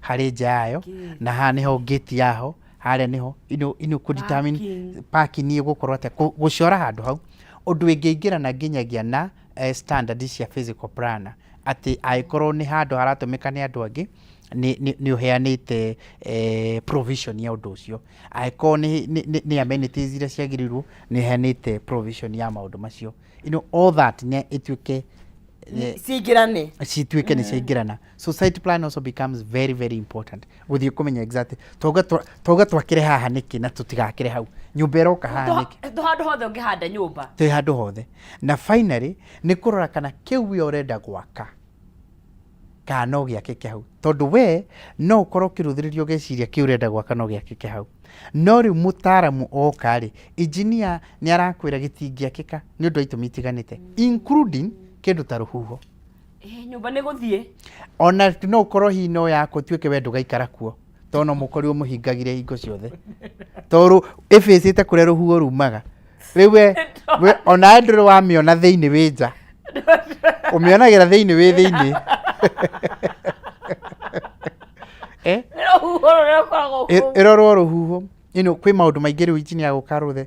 harĩ nja yayo, na haha nĩho gate yaho, harĩa nĩho ino kũ determine Parking. Parking ĩgũkorwo atĩa, gũcora handũ hau ũndũ ĩngĩingĩrana nginyagia na standard cia physical planner, atĩ angĩkorwo nĩ handũ haratũmĩka nĩ andũ angĩ, Nĩ ũheanĩte provision ya ũndũ ũcio. Angĩkorwo nĩ amenities iria ciagĩrĩirwo, nĩ ũheanĩte provision ya maũndũ macio. All that nĩ ĩtuĩke Cingĩrane. Cituĩke nĩ ciaingĩrana. So site plan also becomes very very important, gũthiĩ kũmenya exactly twauga twakĩre haha nĩkĩ na tũtigakĩre hau, nyũmba ĩroka haha nĩkĩ. To handũ hothe ũngĩhanda nyũmba. Twĩ handũ hothe. Na finally nĩ kũrora kana kĩu we ũrenda gwaka kana no gĩakĩke hau, tondũ we no ũkorwo ũkĩrũthĩrĩria ũgeciria kĩu ũrenda gwaka no gĩakĩke hau, no rĩu mũtaaramu oka rĩ, engineer, nĩ arakwĩra gĩtingĩakĩka nĩ ũndũ wa itũmi itiganĩte, including kĩndũ ta rũhuho. Nyũmba nĩ gũthiĩ. Ona no ũkorwo hihi no yako ũtuĩke we ndũgaikara kuo, tondũ no mũkorirwo mũhingagire hingo ciothe, tondũ ĩbĩcĩte kũrĩa rũhuho rumaga. Rĩu we onawe ndũrĩ wamĩona thĩinĩ, wĩ nja ũmĩonagĩra thĩinĩ, wĩ thĩinĩ. Nĩ rũhuho rũrĩa rũkoragwo kũu. Ĩrorwo rũhuho. Kwĩ maũndũ maingĩ rĩu engineer gũka rũthe,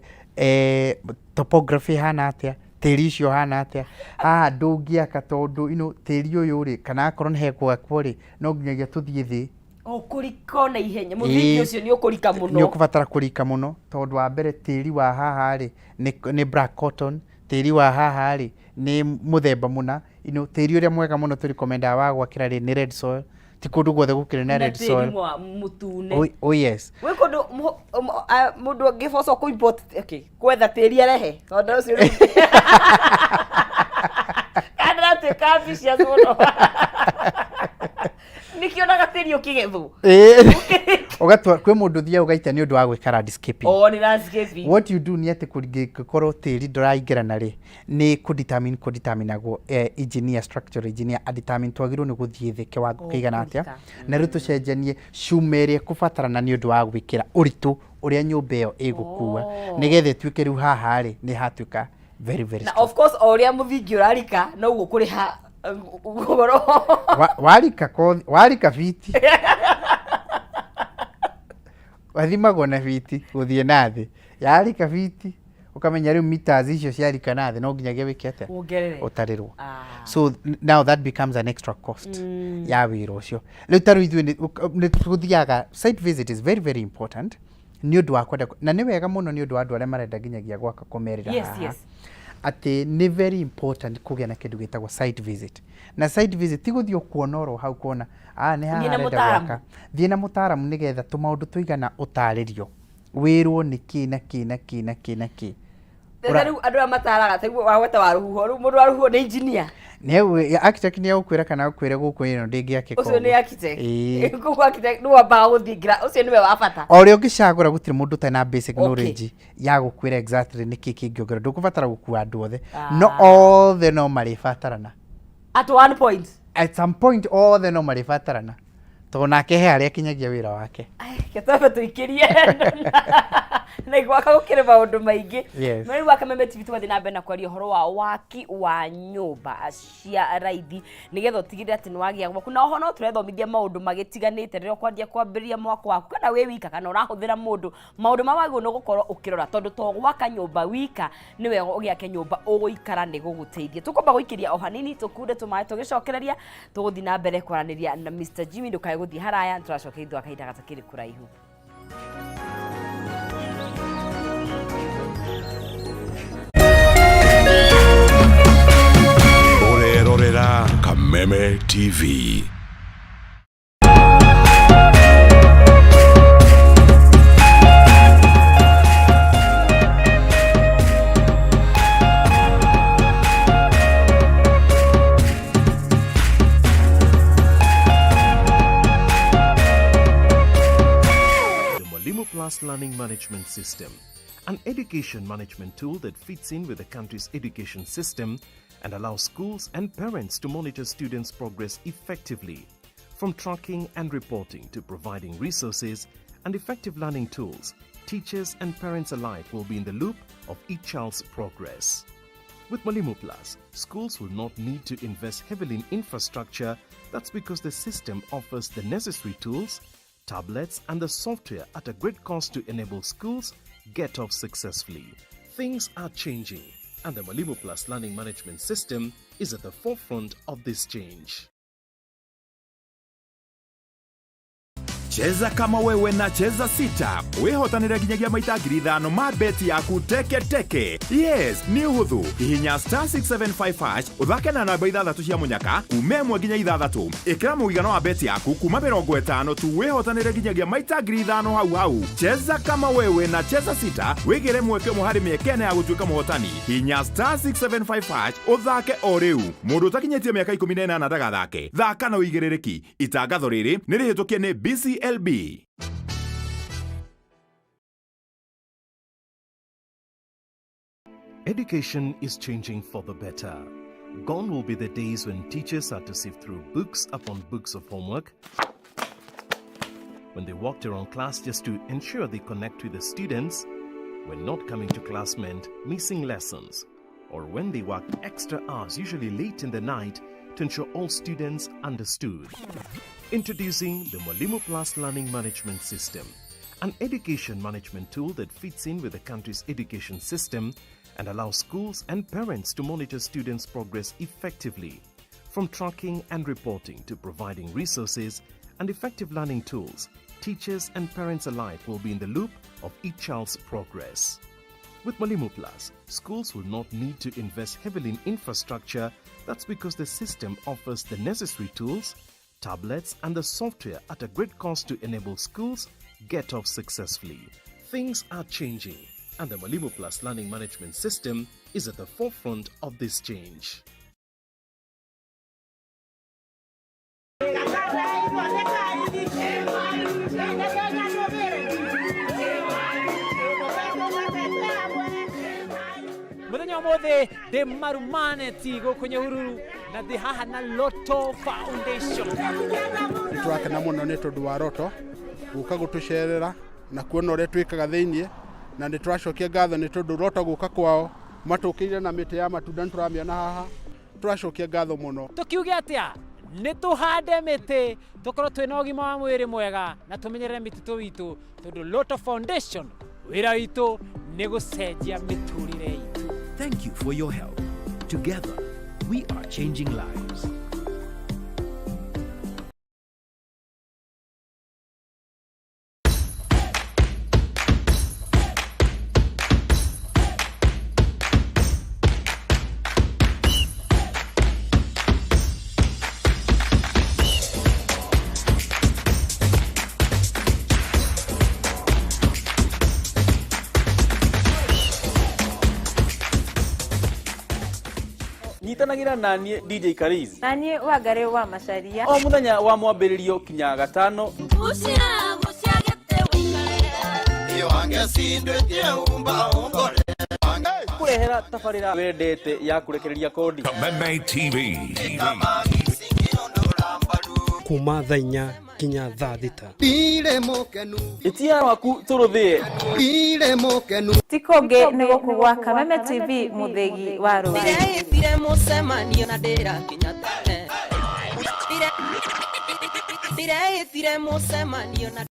topography ĩhana atĩa, tĩri ũcio ũhana atĩa, haha ndũngĩaka tondũ tĩri ũyũ rĩ, kana akorwo nĩ hegwakwo rĩ, no nginyagia tũthiĩ thĩ. Ũkũrika na ihenya mũthingi ũcio nĩ ũkũrika mũno. Nĩ ũkũbatara kũrika mũno, tondũ wa mbere tĩri wa haha rĩ nĩ black cotton, tĩri wa haha rĩ nĩ mũthemba mũna. Tĩri ũrĩa mwega mũno tũrĩkomendaga wa gwakĩra rĩ nĩ red soil. Ti kũndũ guothe gũkĩrĩ na red tĩri soil. Mũtune. Oh, yes. Gwĩ kũndũ mũndũ angĩbocwo kũ import, okay, gwetha tĩri arehe tondũ ũcio rĩu kana ndĩratuĩka ambitious mũno, nĩkĩonaga tĩri ũkĩgethwo. Ũgatua kwĩ mũndũ ũthiaga ũgaita nĩ ũndũ wa gwĩka landscaping. O nĩ landscaping. What you do nĩ atĩ kũngĩkorwo tĩri ndũraingĩrana rĩ, nĩ kũdetermine kũdeterminagwo, engineer, structural engineer adetermine twagĩrĩirwo nĩ gũthiĩ thĩ kĩwango Oh, kĩigana atĩa, kũrika. Na rĩu tũcenjanie cuma ĩrĩa ĩkũbatarana nĩ ũndũ wa gwĩkĩra ũritũ ũrĩa nyũmba ĩyo ĩgũkua, nĩgetha ĩtuĩke rĩu haha rĩ nĩ hatuĩka very very Na strong. of course o ũrĩa mũthingi ũrarika noguo kũrĩha goro. Warika warika biti wathimagwo na biti gũthiĩ na thĩ, yarika biti ũkamenya rĩu meters icio ciarika na thĩ no nginyagia wĩke atĩa? Wongerere. Ũtarĩrwo. Ah. So now that becomes an extra cost ya wĩra ũcio. Rĩu ta rĩu ithuĩ nĩ tũthiaga site visit is very very important nĩ ũndũ wa kwenda, na nĩ wega mũno nĩ ũndũ wa andũ arĩa marenda nginyagia gwaka kũmerĩra haha atĩ nĩ very important kũgĩa na kĩndũ gĩtagwo site visit. Na site visit ti gũthiĩ kuona oro hau kuona nĩ haha Thiĩ na arenda mũtaaramu. gwaka. Thiĩ na mũtaaramu nĩgetha tũmaũndũ tũigana ũtarĩrio, wĩrwo nĩ kĩ na kĩ na kĩ na kĩ na kĩ. Tene rĩu andũ arĩa mataraga taguo wagweta wa rũhuho, rĩu mũndũ wa rũhuho nĩ engineer? Nĩ architect nĩ egũkwĩra kana agũkwĩre gũkũ ĩno ndĩngĩakĩka. Ũcio nĩ ũguo. architect. Ĩĩ. Koguo architect nĩ wambaga gũthingira ũcio nĩwe wa bata. O ũrĩa ũngĩcagũra, gũtirĩ mũndũ ũtarĩ na basic knowledge ya gũkwĩra exactly nĩkĩ kĩngĩongererwo. Ndũkũbatara gũkua andũ othe, no othe no marĩbatarana. At one point. At some point othe no marĩbatarana, tondũ nake he harĩa akinyagia wĩra wake. Ketwambe tũikĩrie na gwaka gũkĩrĩ maũndũ maingĩ. No rĩu Wakameme TV tũgathiĩ na mbere na kwaria ũhoro wa waki wa nyũmba cia raithi, nĩgetha ũtigĩrĩre atĩ nĩ wagĩa gwaku. Na oho no tũrethomithia maũndũ magĩtiganĩte rĩrĩa ũkwanjia kwambĩrĩria mwako waku, kana wĩ wika kana ũrahũthĩra mũndũ, maũndũ marĩa wagĩrĩirwo nĩ gũkorwo ũkĩrora, tondũ to gwaka nyũmba wika, nĩ wega ũgĩake nyũmba ũgũikara nĩ gũgũteithia. Tũkwamba gũikĩria o hanini tũkunde tũmaĩ, tũgĩcokereria tũgũthiĩ na mbere kwaranĩria na Mr Jimmy. Ndũkae gũthiĩ haraya, tũracokeria thutha wa kahinda gatakĩrĩ kũraihu. Ũrerorera Kameme TV. The Mwalimu Plus Learning Management System, an education management tool that fits in with the country's education system and allows schools and parents to monitor students' progress effectively. From tracking and reporting to providing resources and effective learning tools, teachers and parents alike will be in the loop of each child's progress. With Mwalimu Plus, schools will not need to invest heavily in infrastructure. That's because the system offers the necessary tools, tablets, and the software at a great cost to enable schools get off successfully. Things are changing, and the Mwalimu Plus Learning Management System is at the forefront of this change. Cheza kama wewe na Cheza Sita wĩhotanĩre nginyagia maita 5,000 ma beti yaku teke teke. Yes, nĩ ũhũthũ. Hihinya *675# ũthake na namba ithathatũ cia mũnyaka kuma 1 nginya 6. Ĩkĩra mũigana wa beti yaku kuma 50 tu wĩhotanĩre nginyagia maita 5,000 hau hau. Cheza kama wewe na Cheza Sita wĩgĩre mweke ũmwe harĩ mĩeke ĩna ya gũtuĩka mũhotani. Hihinya *675# ũthake o rĩu. Mũndũ ũtakinyĩtie mĩaka 18 ndagathake. Thaka na ũigĩrĩrĩki. Itangatho rĩrĩ nĩ rĩhĩtũkie nĩ BCLB. Education is changing for the better. Gone will be the days when teachers had to sift through books upon books of homework, when they walked around class just to ensure they connect with the students, when not coming to class meant missing lessons, or when they worked extra hours, usually late in the night, to ensure all students understood. Introducing the Mwalimu Plus Learning Management System, an education management tool that fits in with the country's education system and allows schools and parents to monitor students' progress effectively. From tracking and reporting to providing resources and effective learning tools, teachers and parents alike will be in the loop of each child's progress. With Mwalimu Plus, schools will not need to invest heavily in infrastructure. That's because the system offers the necessary tools, tablets, and the software at a great cost to enable schools get off successfully. Things are changing, and the Mwalimu Plus Learning Management System is at the forefront of this change. Muthenya ũmũthĩ ndĩ Marumaneti gũkũ Nyahururu na ndĩ haha na Lotto Foundation. Nĩ tũrakena mũno nĩ tondũ wa Roto gũka gũtũcerera na kuona ũrĩa twĩkaga thĩiniĩ, na nĩ tũracokia ngatho nĩ tondũ Roto gũka kwao matũkĩire na mĩtĩ ya matunda, nĩ tũramĩona haha, tũracokia ngatho mũno. Tũkiuge atĩa? Nĩ tũhande mĩtĩ tũkorwo twĩna ũgima wa mwĩrĩ mwega na tũmenyerere mĩtitũ witũ, tondũ Lotto Foundation wĩra witũ nĩ gũcenjia mĩtũrĩre itũ. Thank you for your help. Together, we are changing lives. Nyitanagĩra na niĩ DJ Kariz na niĩ Wangarĩ wa Macaria o mũthenya wa mwambĩrĩrio kinya gatano. Kũrehera tabarĩra wendete ya kũrekereria kodi. Kameme TV. Kuma thaa 4 nginya thaa 6. Ĩtia waku tũrũthĩe. Ti kũngĩ nĩ gũkũ gwa Kameme TV, mũthĩgi wa rũrĩrĩ. Ndĩreĩtire mũcemanio na ndĩrakinya tene. Ndĩreĩtire mũcemanio na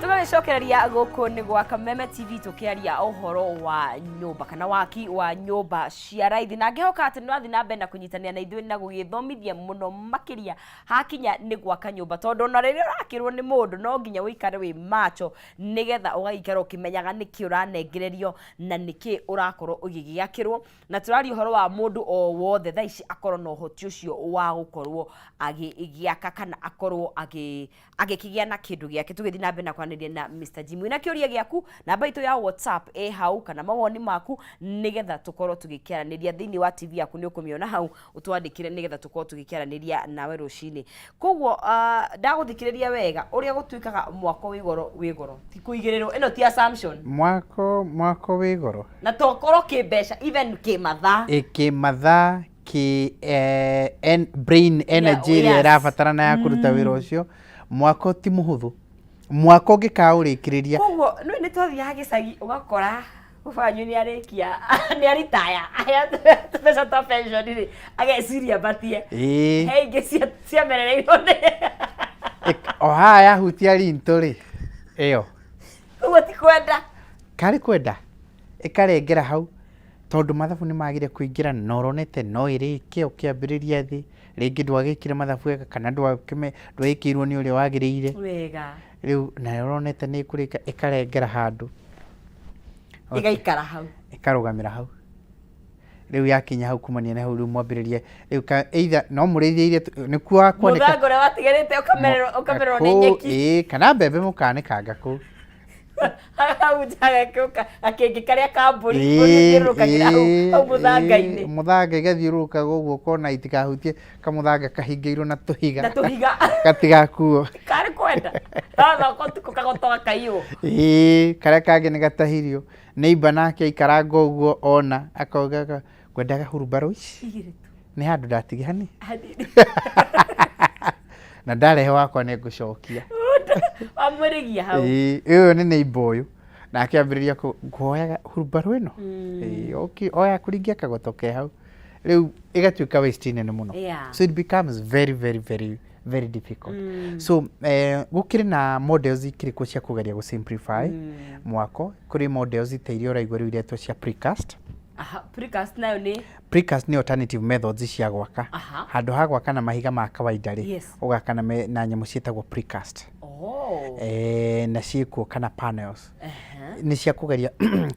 Tũgagĩcokereria gũkũ nĩ gwa Kameme TV tũkĩaria ũhoro wa nyũmba kana waki wa nyũmba cia raithi, na ngĩhoka atĩ nĩ wathiĩ na mbere na kũnyitanĩra na ithuĩ na gũgĩthomithia mũno makĩria hakinya nĩ gwaka nyũmba, tondũ ona rĩrĩa ũrakĩrwo nĩ mũndũ no nginya ũikare wĩ macho nĩgetha ũgaikara ũkĩmenyaga nĩkĩ ũranengererio na nĩkĩ ũrakorwo ũgĩgĩakĩrwo. Na tũraria ũhoro wa mũndũ o wothe thaa ici akorwo na ũhoti ũcio wa gũkorwo agĩgĩaka kana akorwo agĩkĩgĩa na kĩndũ gĩake. Tũgĩthiĩ na mbere na kwaranĩria na Mr. Jimmy na kĩũria gĩaku, namba itũ ya WhatsApp ĩ hau, kana mawoni maku nĩgetha tũkorwo tũgĩkĩaranĩria thĩinĩ wa TV yaku, nĩ ũkũmĩona hau, ũtwandĩkĩre nĩgetha tũkorwo tũgĩkĩaranĩria nawe rũcinĩ. Koguo ndagũthikĩrĩria wega ũrĩa gũtuĩkaga mwako wĩ goro wĩ goro, ti kũigĩrĩrwo, ĩno ti assumption. Mwako wĩ goro na tokorwo kĩmbeca, even kĩmathaa. Ĩ kĩmathaa, kĩ brain energy ĩrĩa ĩrabatarana ya kũruta wĩra ũcio. Mwako ti mũhũthũ, mwako ũngĩkaũrĩkĩrĩria. Koguo nĩ twathiaga gĩcagi ũgakora ũbanyu nĩ arĩkia, nĩ aritaya, tũbeca twa pension rĩ, ageciria mbatie. He ingĩ ciamerereirwo nĩ O haha yahutia rintũ rĩ, ĩyo. Koguo ti kwenda. Karĩ kwenda ĩkarengera hau. Tondũ mathabu nĩ magire kũingĩra na ũronete no ĩrĩke ũkĩambĩrĩria thĩ, rĩngĩ ndwagĩkire mathabu wega kana ndwekĩirwo nĩ ũrĩa wagĩrĩire. Wega. Rĩu nayo ũronete nĩ ĩkũrĩka ĩkarengera handũ. Ĩgaikara hau. Ĩkarũgamĩra hau. Rĩu yakinya hau kumania na hau rĩu mwambĩrĩrie rĩu ka either no mũrĩithie iria nĩkuo kwanĩka Mũthanga ũrĩa watigarĩte ũkamererwo ũkamererwo nĩ nyeki. Ĩĩ, kana mbembe mũkanĩkanga kũu. Hau nja gagĩũka gakĩngĩ karĩa ka mbũri mbũri ĩthiũrũrũkagĩra hau hau mũthanga-inĩ. Mũthanga ĩgathiũrũrũkaga ũguo ũkona itikahutie kamũthanga kahingĩirwo na tũhiga. Na tũhiga. Gatigakuo. Karĩ kwenda. Gacoka ũtukũ kagoto gakaiywo. Ĩĩ, karĩa kangĩ nĩ gatahirio. Neighbor nake aikaranga ũguo ona akauga ngwendaga hurumbarũ ici. Igĩrĩ tu. Nĩ handũ ndatigia hanini. Hanini. Na ndarehe wakwa nĩ ngũcokia. Wamũrĩgia hau. Ĩĩ, ũyũ nĩ neighbor ũyũ. Nake ambĩrĩria nguoyaga hurumbarũ ĩno. Ĩĩ, okay, oya kũringia kagoto ke hau. Rĩu ĩgatuĩka waste nene mũno. So it becomes very very very very difficult. So gũkĩrĩ na models ikĩrĩ kuo cia kũgeria gũ simplify mwako. Kũrĩ models ta iria ũraigua rĩu iretwo cia precast. Aha, precast nayo nĩ? Precast nĩ alternative methods cia gwaka. Handũ ha gwaka na mahiga ma kawaida rĩ, ũgaka na nyamũ ciĩtagwo precast. Na ciĩkuo kana panels. Nĩ cia kũgeria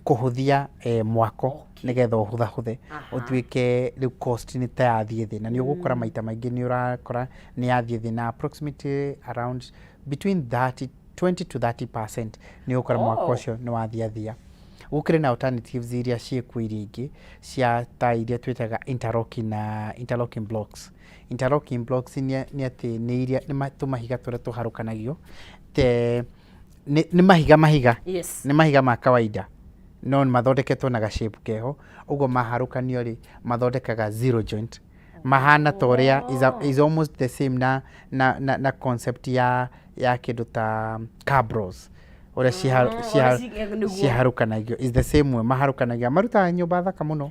kũhũthia mwako nĩgetha ũhũthahũthe ũtuĩke rĩu cost nĩ ta yathiĩ thĩ, na nĩ ũgũkora maita maingĩ nĩ ũrakora nĩ yathiĩ thĩ na approximately around between 30, 20 to 30% nĩ ũgũkora mwako ũcio nĩ wathiathia. Gũkĩrĩ na alternatives iria ciĩkuo iria ingĩ cia ta iria twĩtaga interlocking na interlocking blocks. Interlocking blocks nĩ atĩ nĩ iria nĩ tũmahiga tũrĩa tũharũkanagio te nĩ mahiga mahiga. Nĩ mahiga ma kawaida no mathondeketwo na ga shape keho, ũguo maharũkanio rĩ mathondekaga zero joint, mahana ta ũrĩa is almost the same na concept ya kĩndũ ta cabros ũrĩa ciharũkanagio is the same way maharũkanagio, marutaga nyũmba thaka mũno.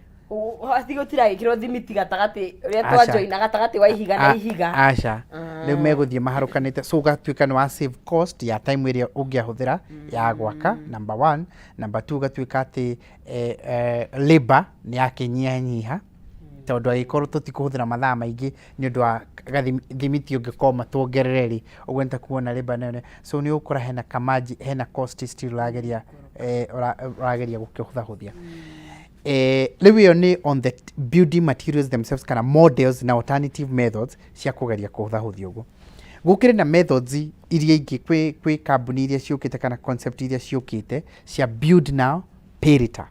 Gũtiragĩkĩrwo thimiti gatagatĩ ũrĩa twajoina gatagatĩ wa ihiga na ihiga. Aca, rĩu megũthiĩ maharũkanĩte, so ũgatuĩka nĩ wa save cost ya time ĩrĩa ũngĩahũthĩra ya gwaka, number one. Number two, ũgatuĩka atĩ labor nĩ yakĩnyihanyiha, tondũ angĩkorwo tũtikũhũthĩra mathaa maingĩ nĩ ũndũ wa thimiti ũngĩkorwo tuongerere rĩ, ũguo nĩ ta kuona labor nayo, so nĩ ũgũkora hena kamaji, hena cost still ũrageria ũrageria gũkĩhũthahũthia. Rĩu ĩyo nĩ on the building materials themselves kana models na alternative methods cia kũgeria kũhũthahũthia ũguo. Gũkĩrĩ na methods iria ingĩ kwĩ kambuni iria ciũkĩte kana concept iria ciũkĩte cia build now pay later.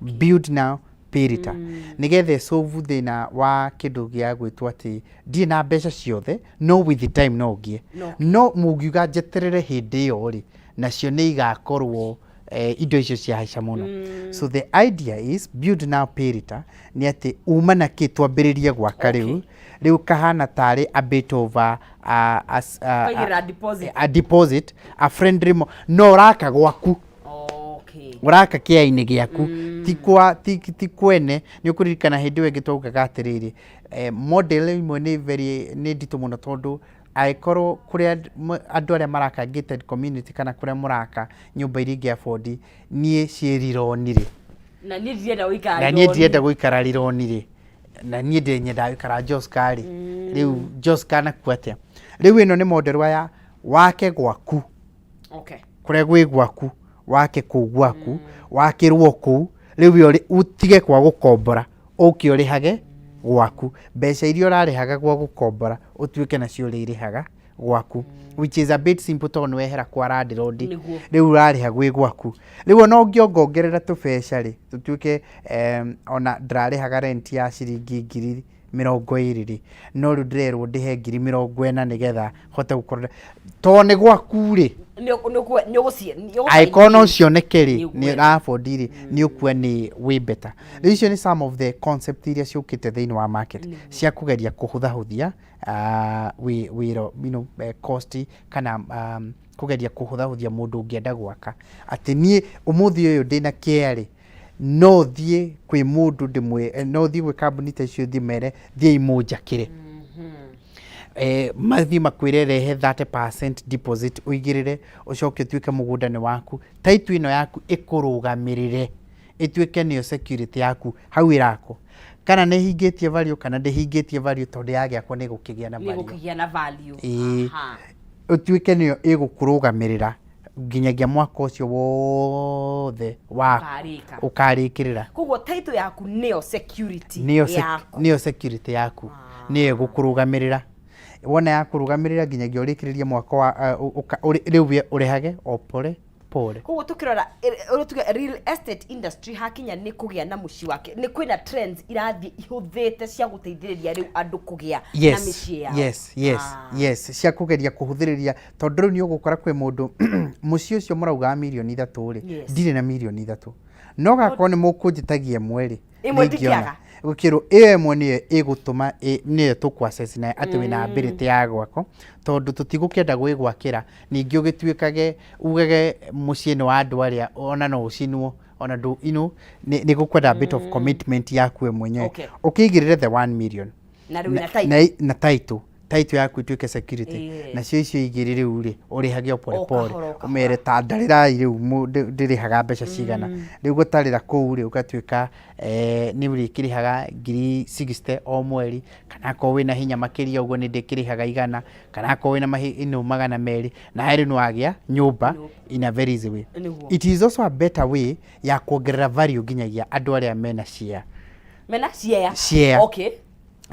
Build now pay later. Nĩgetha ĩsolve thĩna wa kĩndũ gĩa gwĩtwo atĩ ndirĩ na mbeca ciothe, no with the time no ngĩe. No mũngiuga njeterere hĩndĩ ĩyo rĩ, nacio nĩ igakorwo indo icio ciahaica mũno. So the idea is build now pay later nĩ atĩ uma na kĩ twambĩrĩrie gwaka rĩu, rĩu kahana tarĩ a bit of Ũkaigĩrĩra deposit. A deposit, a friendly no ũraka gwaku. Ũraka kĩainĩ gĩaku, ti kwa, ti, ti kwene. Nĩ ũkũririkana hĩndĩ ĩyo ĩngĩ twaugaga atĩrĩrĩ, model ĩmwe nĩ very, nĩ nditũ mũno tondũ angĩkorwo kũrĩa andũ arĩa maraka gated community kana kũrĩa mũraka nyũmba iria ingĩ afford niĩ ciĩ rironi rĩ. Na niĩ ndirenda gũikara Na niĩ ndirenda gũikara rironi rĩ. Na niĩ ndĩnyendaga gũikara Joska rĩ. Rĩu Joska nakuo atĩa? Rĩu ĩno nĩ model ya wake gwaku. Kũrĩa gwĩ gwaku, wake kũu gwaku, wakĩrwo kũu, rĩu we ũtige kwa gũkombora, ũke ũrĩhage gwaku. Mbeca iria ũrarĩhaga gwa gũkombora, ũtuĩke nacio ũrĩrĩhaga gwaku. Which is a bit simple tondũ nĩ wehera kwa landlord. Rĩu ũrarĩha gwĩ gwaku. Rĩu ona ũngĩongongerera tũbeca rĩ, tũtuĩke ona ndĩrarĩhaga rent ya ciringi ngiri mĩrongo ĩrĩ rĩ, no rĩu ndĩrerwo ndĩhe ngiri mĩrongo ĩna nĩgetha hote gũkorwo tondũ nĩ gwaku rĩ. Angĩkorwo no cioneke rĩ, nĩ ũra afford rĩ, nĩ ũkuona nĩ way better. Rĩu icio nĩ some of the concept iria ciũkĩte thĩinĩ wa market cia kũgeria kũhũthahũthia wĩra, cost kana kũgeria kũhũthahũthia mũndũ ũngĩenda gwaka. Atĩ niĩ ũmũthĩ ũyũ ndĩna kĩea rĩ, no thiĩ kwĩ mũndũ ndĩmwĩre, no thiĩ gwĩ kambuni ta icio thiĩ mere thiĩi mũnjakĩre. Mathiĩ makwĩre rehe 30% deposit ũigĩrĩre, ũcoke ũtuĩke mũgũnda nĩ waku, title ĩno yaku ĩkũrũgamĩrĩre Ĩtuĩke nĩyo security yaku hau ĩrakwo. Kana nĩ ĩhingĩtie value kana ndĩhingĩtie value, tondũ yagĩakwo nĩ ĩgũkĩgĩa na nĩ value. Gũkĩgĩa na value. Ĩĩ. Ũtuĩke nĩyo ĩgũkũrũgamĩrĩra nginyagia mwaka ũcio wothe wa Ũkarĩka. Ũkarĩkĩrĩra. Koguo title yaku nĩyo security Nĩyo yaku. Nĩyo security yaku, nĩyo ĩgũkũrũgamĩrĩra. Wona yakũrũgamĩrĩra nginyagia ũrĩkĩrĩrie mwaka wa rĩu we ũrĩhage o pole pole. Koguo tukirora ũrĩa tuge real estate industry hakinya nĩ kũgĩa na mũciĩ wake, nĩ kwĩna trends irathiĩ ihũthĩte cia gũteithĩrĩria rĩu andũ kũgĩa na mĩciĩ yao. Yes. Yes, cia kũgeria kũhũthĩrĩria, tondũ rĩu nĩ ũgũkora kwĩ mũndũ mũciĩ ũcio mũraugaga 3 mirioni rĩ, ndirĩ na 3 mirioni, no gakorwo nĩ mũkũnjĩtagia ĩmwe rĩ, Ĩmwe nĩingĩona. ndingĩaga. Gũkĩrwo ĩyo ĩmwe nĩyo ĩgũtũma nĩyo tũkũ-assess nayo atĩ wĩna ability ya gwako, tondũ tũtigũkĩenda gwĩgwakĩra ningĩ ũgĩtuĩkage ugage mũciĩ nĩ wa andũ arĩa ona no ũcinwo ona ndũ nĩ gũkwenda a bit of commitment yaku we mwenyewe. Ũkĩigĩrĩre the 1 million Na rĩu na title. Na title yaku ituĩke security. Nacio icio igĩrĩ rĩu rĩ, ũrĩhage o pole O pole. kahora, o kahora. Ũmere ta ndarĩrai rĩu ndĩrĩhaga mbeca cigana. Rĩu gũtarĩra kũu rĩ, ũgatuĩka nĩ ũrĩkĩrĩhaga ngiri 60 o mweri, kana akorwo wĩna hinya makĩria ũguo nĩ ndĩkĩrĩhaga 100, kana akorwo wĩna 200, na rĩu nĩ wagĩa nyũmba in a very easy way. It is also a better way ya kuongerera value nginyagia andũ arĩa mena share. Mena share. Share.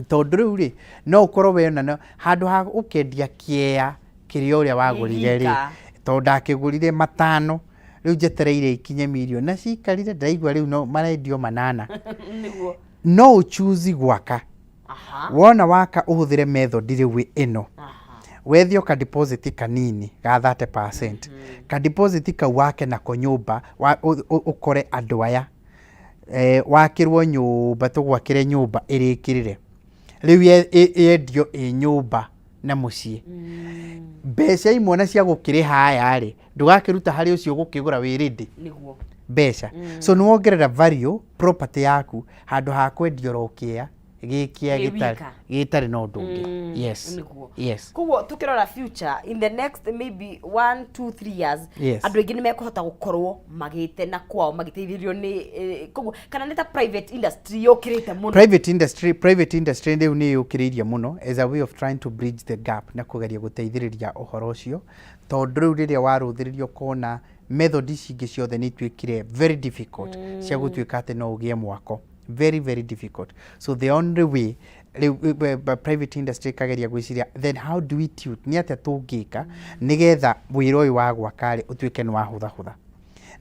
Tondũ rĩu rĩ, no ũkorwo wena handũ ha ũkendia kĩea kĩrĩa ũrĩa wagũrire rĩ, Gĩgika. Tondũ ndakĩgũrire 5, rĩu njetereire ikinye mirioni na cikarire, ndĩraigua rĩu no marendio 8. No ũchuzi gwaka. Wona waka, ũhũthĩre method rĩu ĩno, wethio ka deposit kanini ga 30%. Ka deposit kau wake nako nyũmba ũkore andũ aya wakĩrwo nyũmba, tũgwakĩre nyũmba ĩrĩkĩrĩre, rĩu yendio ĩ nyũmba na mũciĩ. Mbeca imwe na cia gũkĩrĩha aya rĩ, ndũgakĩruta harĩ ũcio ũgũkĩgũra wĩ ready mbeca. So nĩ wongerera value property yaku handũ ha kwendia oro kĩa gĩkĩa Gĩ gĩtarĩ wika. Gĩtarĩ na ũndũ ũngĩ. Yes. Koguo tukirora future in the next maybe 1, 2, 3 years, andũ aingĩ nĩ mekũhota gũkorwo magĩte na kwao magĩteithĩrĩrio nĩ koguo kana nĩ ta private industry yũkĩrĩte mũno? Private industry rĩu nĩ yũkĩrĩirie mũno as a way of trying to bridge the gap na kũgeria gũteithĩrĩria ũhoro ũcio, tondũ rĩu rĩrĩa warũthĩrĩria ũkona method ici ingĩ ciothe nĩ ituĩkire very difficult cia gũtuĩka atĩ no ũgĩe mwako, very very difficult. So the only way rĩu private industry ĩkageria gwĩciria, then how do we tune, nĩ atĩa tũngĩka nĩgetha wĩra ũyũ wa gwaka rĩ ũtuĩke nĩ wahũthahũtha,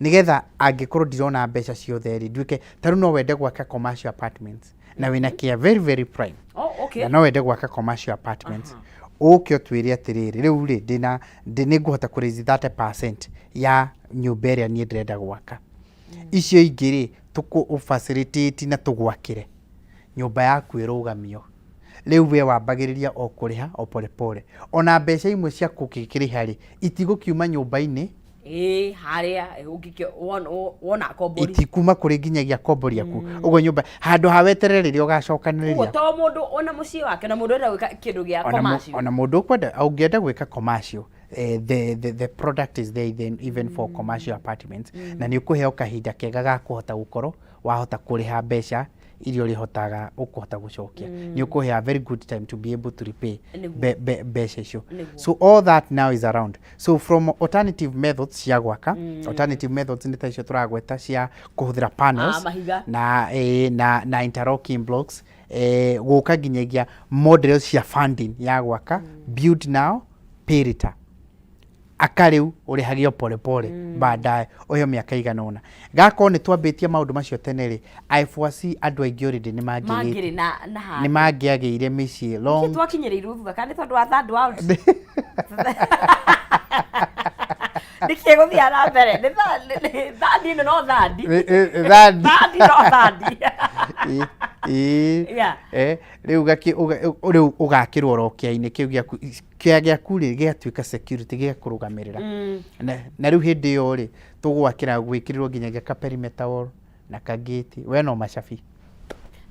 nĩgetha angĩkorwo ndirona mbeca ciothe rĩ, nduĩke ta rĩu no wende gwaka commercial apartments na wĩna kĩa very very prime na no wende gwaka commercial apartments, ũke ũtwĩre atĩrĩrĩ, rĩu rĩ ndĩna nĩ ngũhota kũ raise 30% ya nyũmba ĩrĩa niĩ ndĩrenda gwaka, icio ingĩ rĩ tũkũ facilitate na tũgwakĩre nyũmba yaku ĩrũgamio. Rĩu we wambagĩrĩria o kũrĩha o polepole, ona mbeca imwe cia gũkĩrĩha rĩ itigũkiuma nyũmba-inĩ. Ĩĩ, harĩa ũngĩkĩ wona kombori. Itikuma kũrĩ nginyagia kombori yaku ũguo nyũmba, handũ ha weterere rĩrĩa Koguo ũgacokanĩrĩria. To mũndũ ona mũciĩ wake na mũndũ ũrenda gwĩka kĩndũ gĩa Ona commercial. Ona mũndũ ũkwenda, ũngĩenda gwĩka commercial, the product is there then even for commercial apartments, na nĩ ũkũheo kahinda kega ga kũhota gũkorwo wahota kũrĩha mbeca iria ũrĩhotaga ũkũhota gũcokia. Nĩ ũkũheo a very good time to be able to repay mbeca icio. So all that now is around. So from alternative methods cia gwaka, alternative methods nĩ ta icio tũragweta cia kũhũthĩra panels Ah, mahiga. na interlocking blocks, gũka nginyagia models cia funding ya gwaka, build now pay later, aka rĩu ũrĩhagio pole pole baadaye, ũheo mĩaka igana ũna. Gakorwo nĩ twambĩtie maũndũ macio tene rĩ, I foresee andũ aingĩ already nĩ mangĩrĩ mangĩgĩte na nĩ handũ mangĩagĩire mĩciĩ long. Twakinyĩrĩirwo thutha kana nĩ tondũ wa third world? Nĩkĩ gũthiaga na mbere nĩ thandi ĩno no thandi? Thandi. Thandi no thandi. Ĩ. Rĩu rĩu ũgakĩrwo oro kĩa-inĩ kĩu gĩaku, kĩa gĩaku rĩ gĩgatuĩka security gĩgakũrũgamĩrĩra. Na rĩu hĩndĩ ĩyo rĩ tũgwakĩra gwĩkĩrĩrwo nginyagia ka perimeter wall na kagĩti, we no macabi.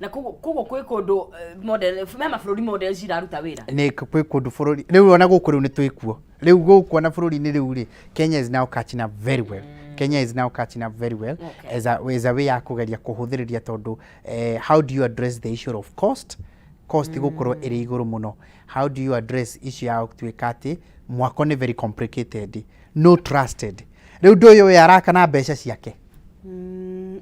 Na koguo kwĩ kũndũ model me mabũrũri model ciraruta wĩra. Nĩ kwĩ kũndũ bũrũri rĩu ona gũkũ rĩu nĩ twĩkuo rĩu gũkũ ona bũrũri-inĩ rĩu rĩ, Kenya is now catching up very well. Kenya is now catching up very well. As a way ya kũgeria kũhũthĩrĩria tondũ how do you address the issue of cost gũkorwo ĩrĩ igũrũ mũno? How do you address issue ya gũtuĩka atĩ mwako nĩ very complicated, no trusted? Rĩu ũndũ ũyũ we araka na mbeca ciake.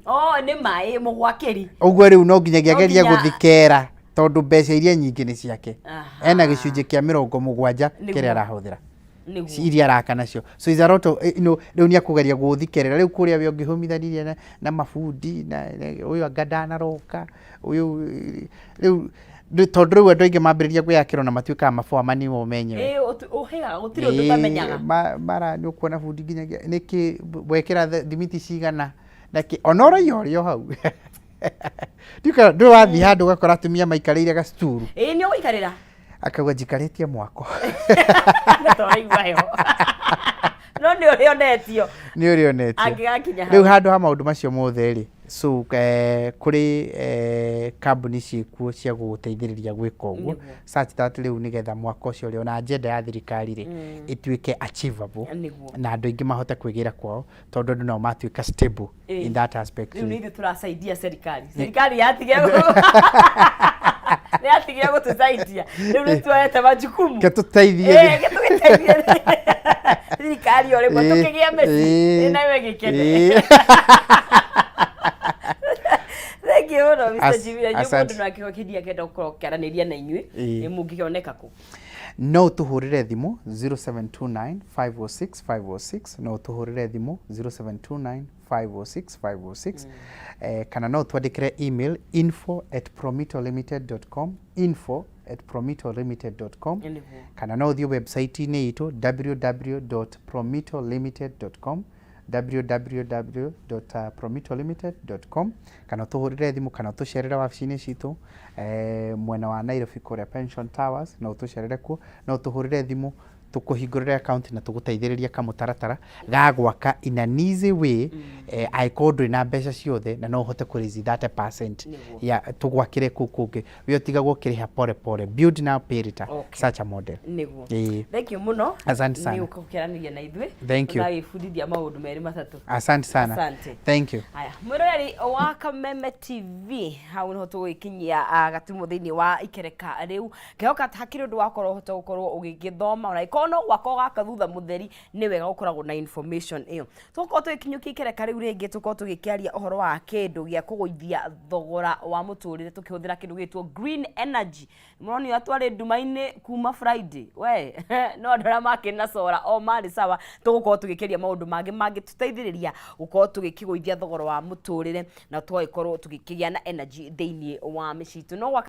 Oh, nĩ maĩ mũgwakĩri. Ũguo rĩu no nginyagia No agerie nginya- gũthikera tondũ mbeca iria nyingĩ nĩ ciake. Ena gĩcunjĩ kĩa 70 kĩrĩa arahũthĩra, iria araka nacio. So is a lot of, rĩu nĩ akũgeria gũgũthikerera rĩu kũrĩa we ũngĩhũmithanirie na mabundi na ũyũ anga ndanaroka ũyũ rĩu tondũ rĩu andũ aingĩ mambĩrĩria gwĩakĩrwo na matuĩkaga maboamani o menyewe. Ĩĩ, ũhĩgaga gũtirĩ ũndũ ũtamenyaga. Mara nĩ ũkuona bundi nginyagia nĩkĩ wekĩra thimiti cigana na kĩ ona ũraiya ũrĩ o hau. Ndũĩ wathiĩ handũ ũgakora atumia maikarĩire gacuturu. Ĩĩ, nĩ ũgũikarĩra. Akauga njikarĩtie mwako. Na tũraigua heho, no nĩ ũrĩ onetio. Nĩ ũrĩ onetio. Angĩgakinya hau. Rĩu handũ ha maũndũ macio mothe rĩ, so kũrĩ kambuni ciĩkuo cia gũgũteithĩrĩria gwĩka ũguo, such that rĩu nĩgetha mwaka ũcio ũrĩ ona agenda ya thirikari rĩ, ĩtuĩke achievable na andũ aingĩ mahote kwĩgĩra kwao tondũ andũ nao matuĩka stable in that aspect. Rĩu nĩ ithuĩ tũracaidia serikali. Serikali yatigire, nĩ yatigire gũtũcaidia, rĩu nĩ tuoete majukumu. Ke tũteithie. Ĩĩ, ke tũgĩteithie thirikari o rĩmwe tũkĩgĩa mĩciĩ nayo ĩgĩkene. Thank you mũno, Mr. Jimmy. Na inyuĩ Asante. mũndũ no akĩhokithia akĩenda gũkorwo ũkĩaranĩria na inyuĩ, nĩ mũngĩoneka kũ? No ũtũhũrĩre thimũ 0729 506 506. No ũtũhũrĩre thimũ 0729 506 506, kana no ũtwandĩkĩre email info@promitolimited.com, info@promitolimited.com. Kana no ũthiĩ website-inĩ itũ www.promitolimited.com, www.promitolimited.com, kana ũtũhũrĩre thimũ kana ũtũcerere wabici-inĩ citũ mwena wa Nairobi kũrĩa Pension Towers. No ũtũcerere kuo, no ũtũhũrĩre thimũ tũkũhingũrĩre account na tũgũteithĩrĩria kamũtaratara ga gwaka in an easy way, angĩkorwo ndũrĩ na mbeca ciothe na no ũhote kũ raise 30% ya tũgwakĩre kũu kũngĩ, we ũtigagwo ũkĩrĩha pole pole, build now pay later, such a model. Ĩĩ. Thank you mũno. Asante sana. Nĩ ũka gũkĩaranĩria na ithuĩ. Thank you. Ũragĩbundithia maũndũ merĩ matatũ. Asante sana. Asante. Thank you. Haya, mwĩroreri wa Kameme TV, hau nĩho tũgũgĩkinyia gatumo thĩinĩ wa ikereka rĩu. Ngehoka hakĩrĩ ũndũ wakorwo ũhota gũkorwo ũgĩgĩthoma, ona ĩkorwo no gwaka ũgaka thutha mũtheri, nĩ wega gũkoragwo na information ĩyo. Tũgũkorwo tũgĩkinyũkia ikereka rĩu rĩngĩ, tũkorwo tũgĩkĩaria ũhoro wa kĩndũ gĩa kũgũithia thogora wa mũtũrĩre tũkĩhũthĩra kĩndũ gĩtwo green energy. Mũronio atwarĩ nduma-inĩ kuma Friday we, no andũ arĩa makĩrĩ na solar o marĩ sawa. Tũgũkorwo tũgĩkĩria maũndũ mangĩ mangĩtũteithĩrĩria gũkorwo tũgĩkĩgũithia thogora wa mũtũrĩre na tũgagĩkorwo tũgĩkĩgĩa na energy thĩinĩ wa mĩciĩ itũ no gwaka.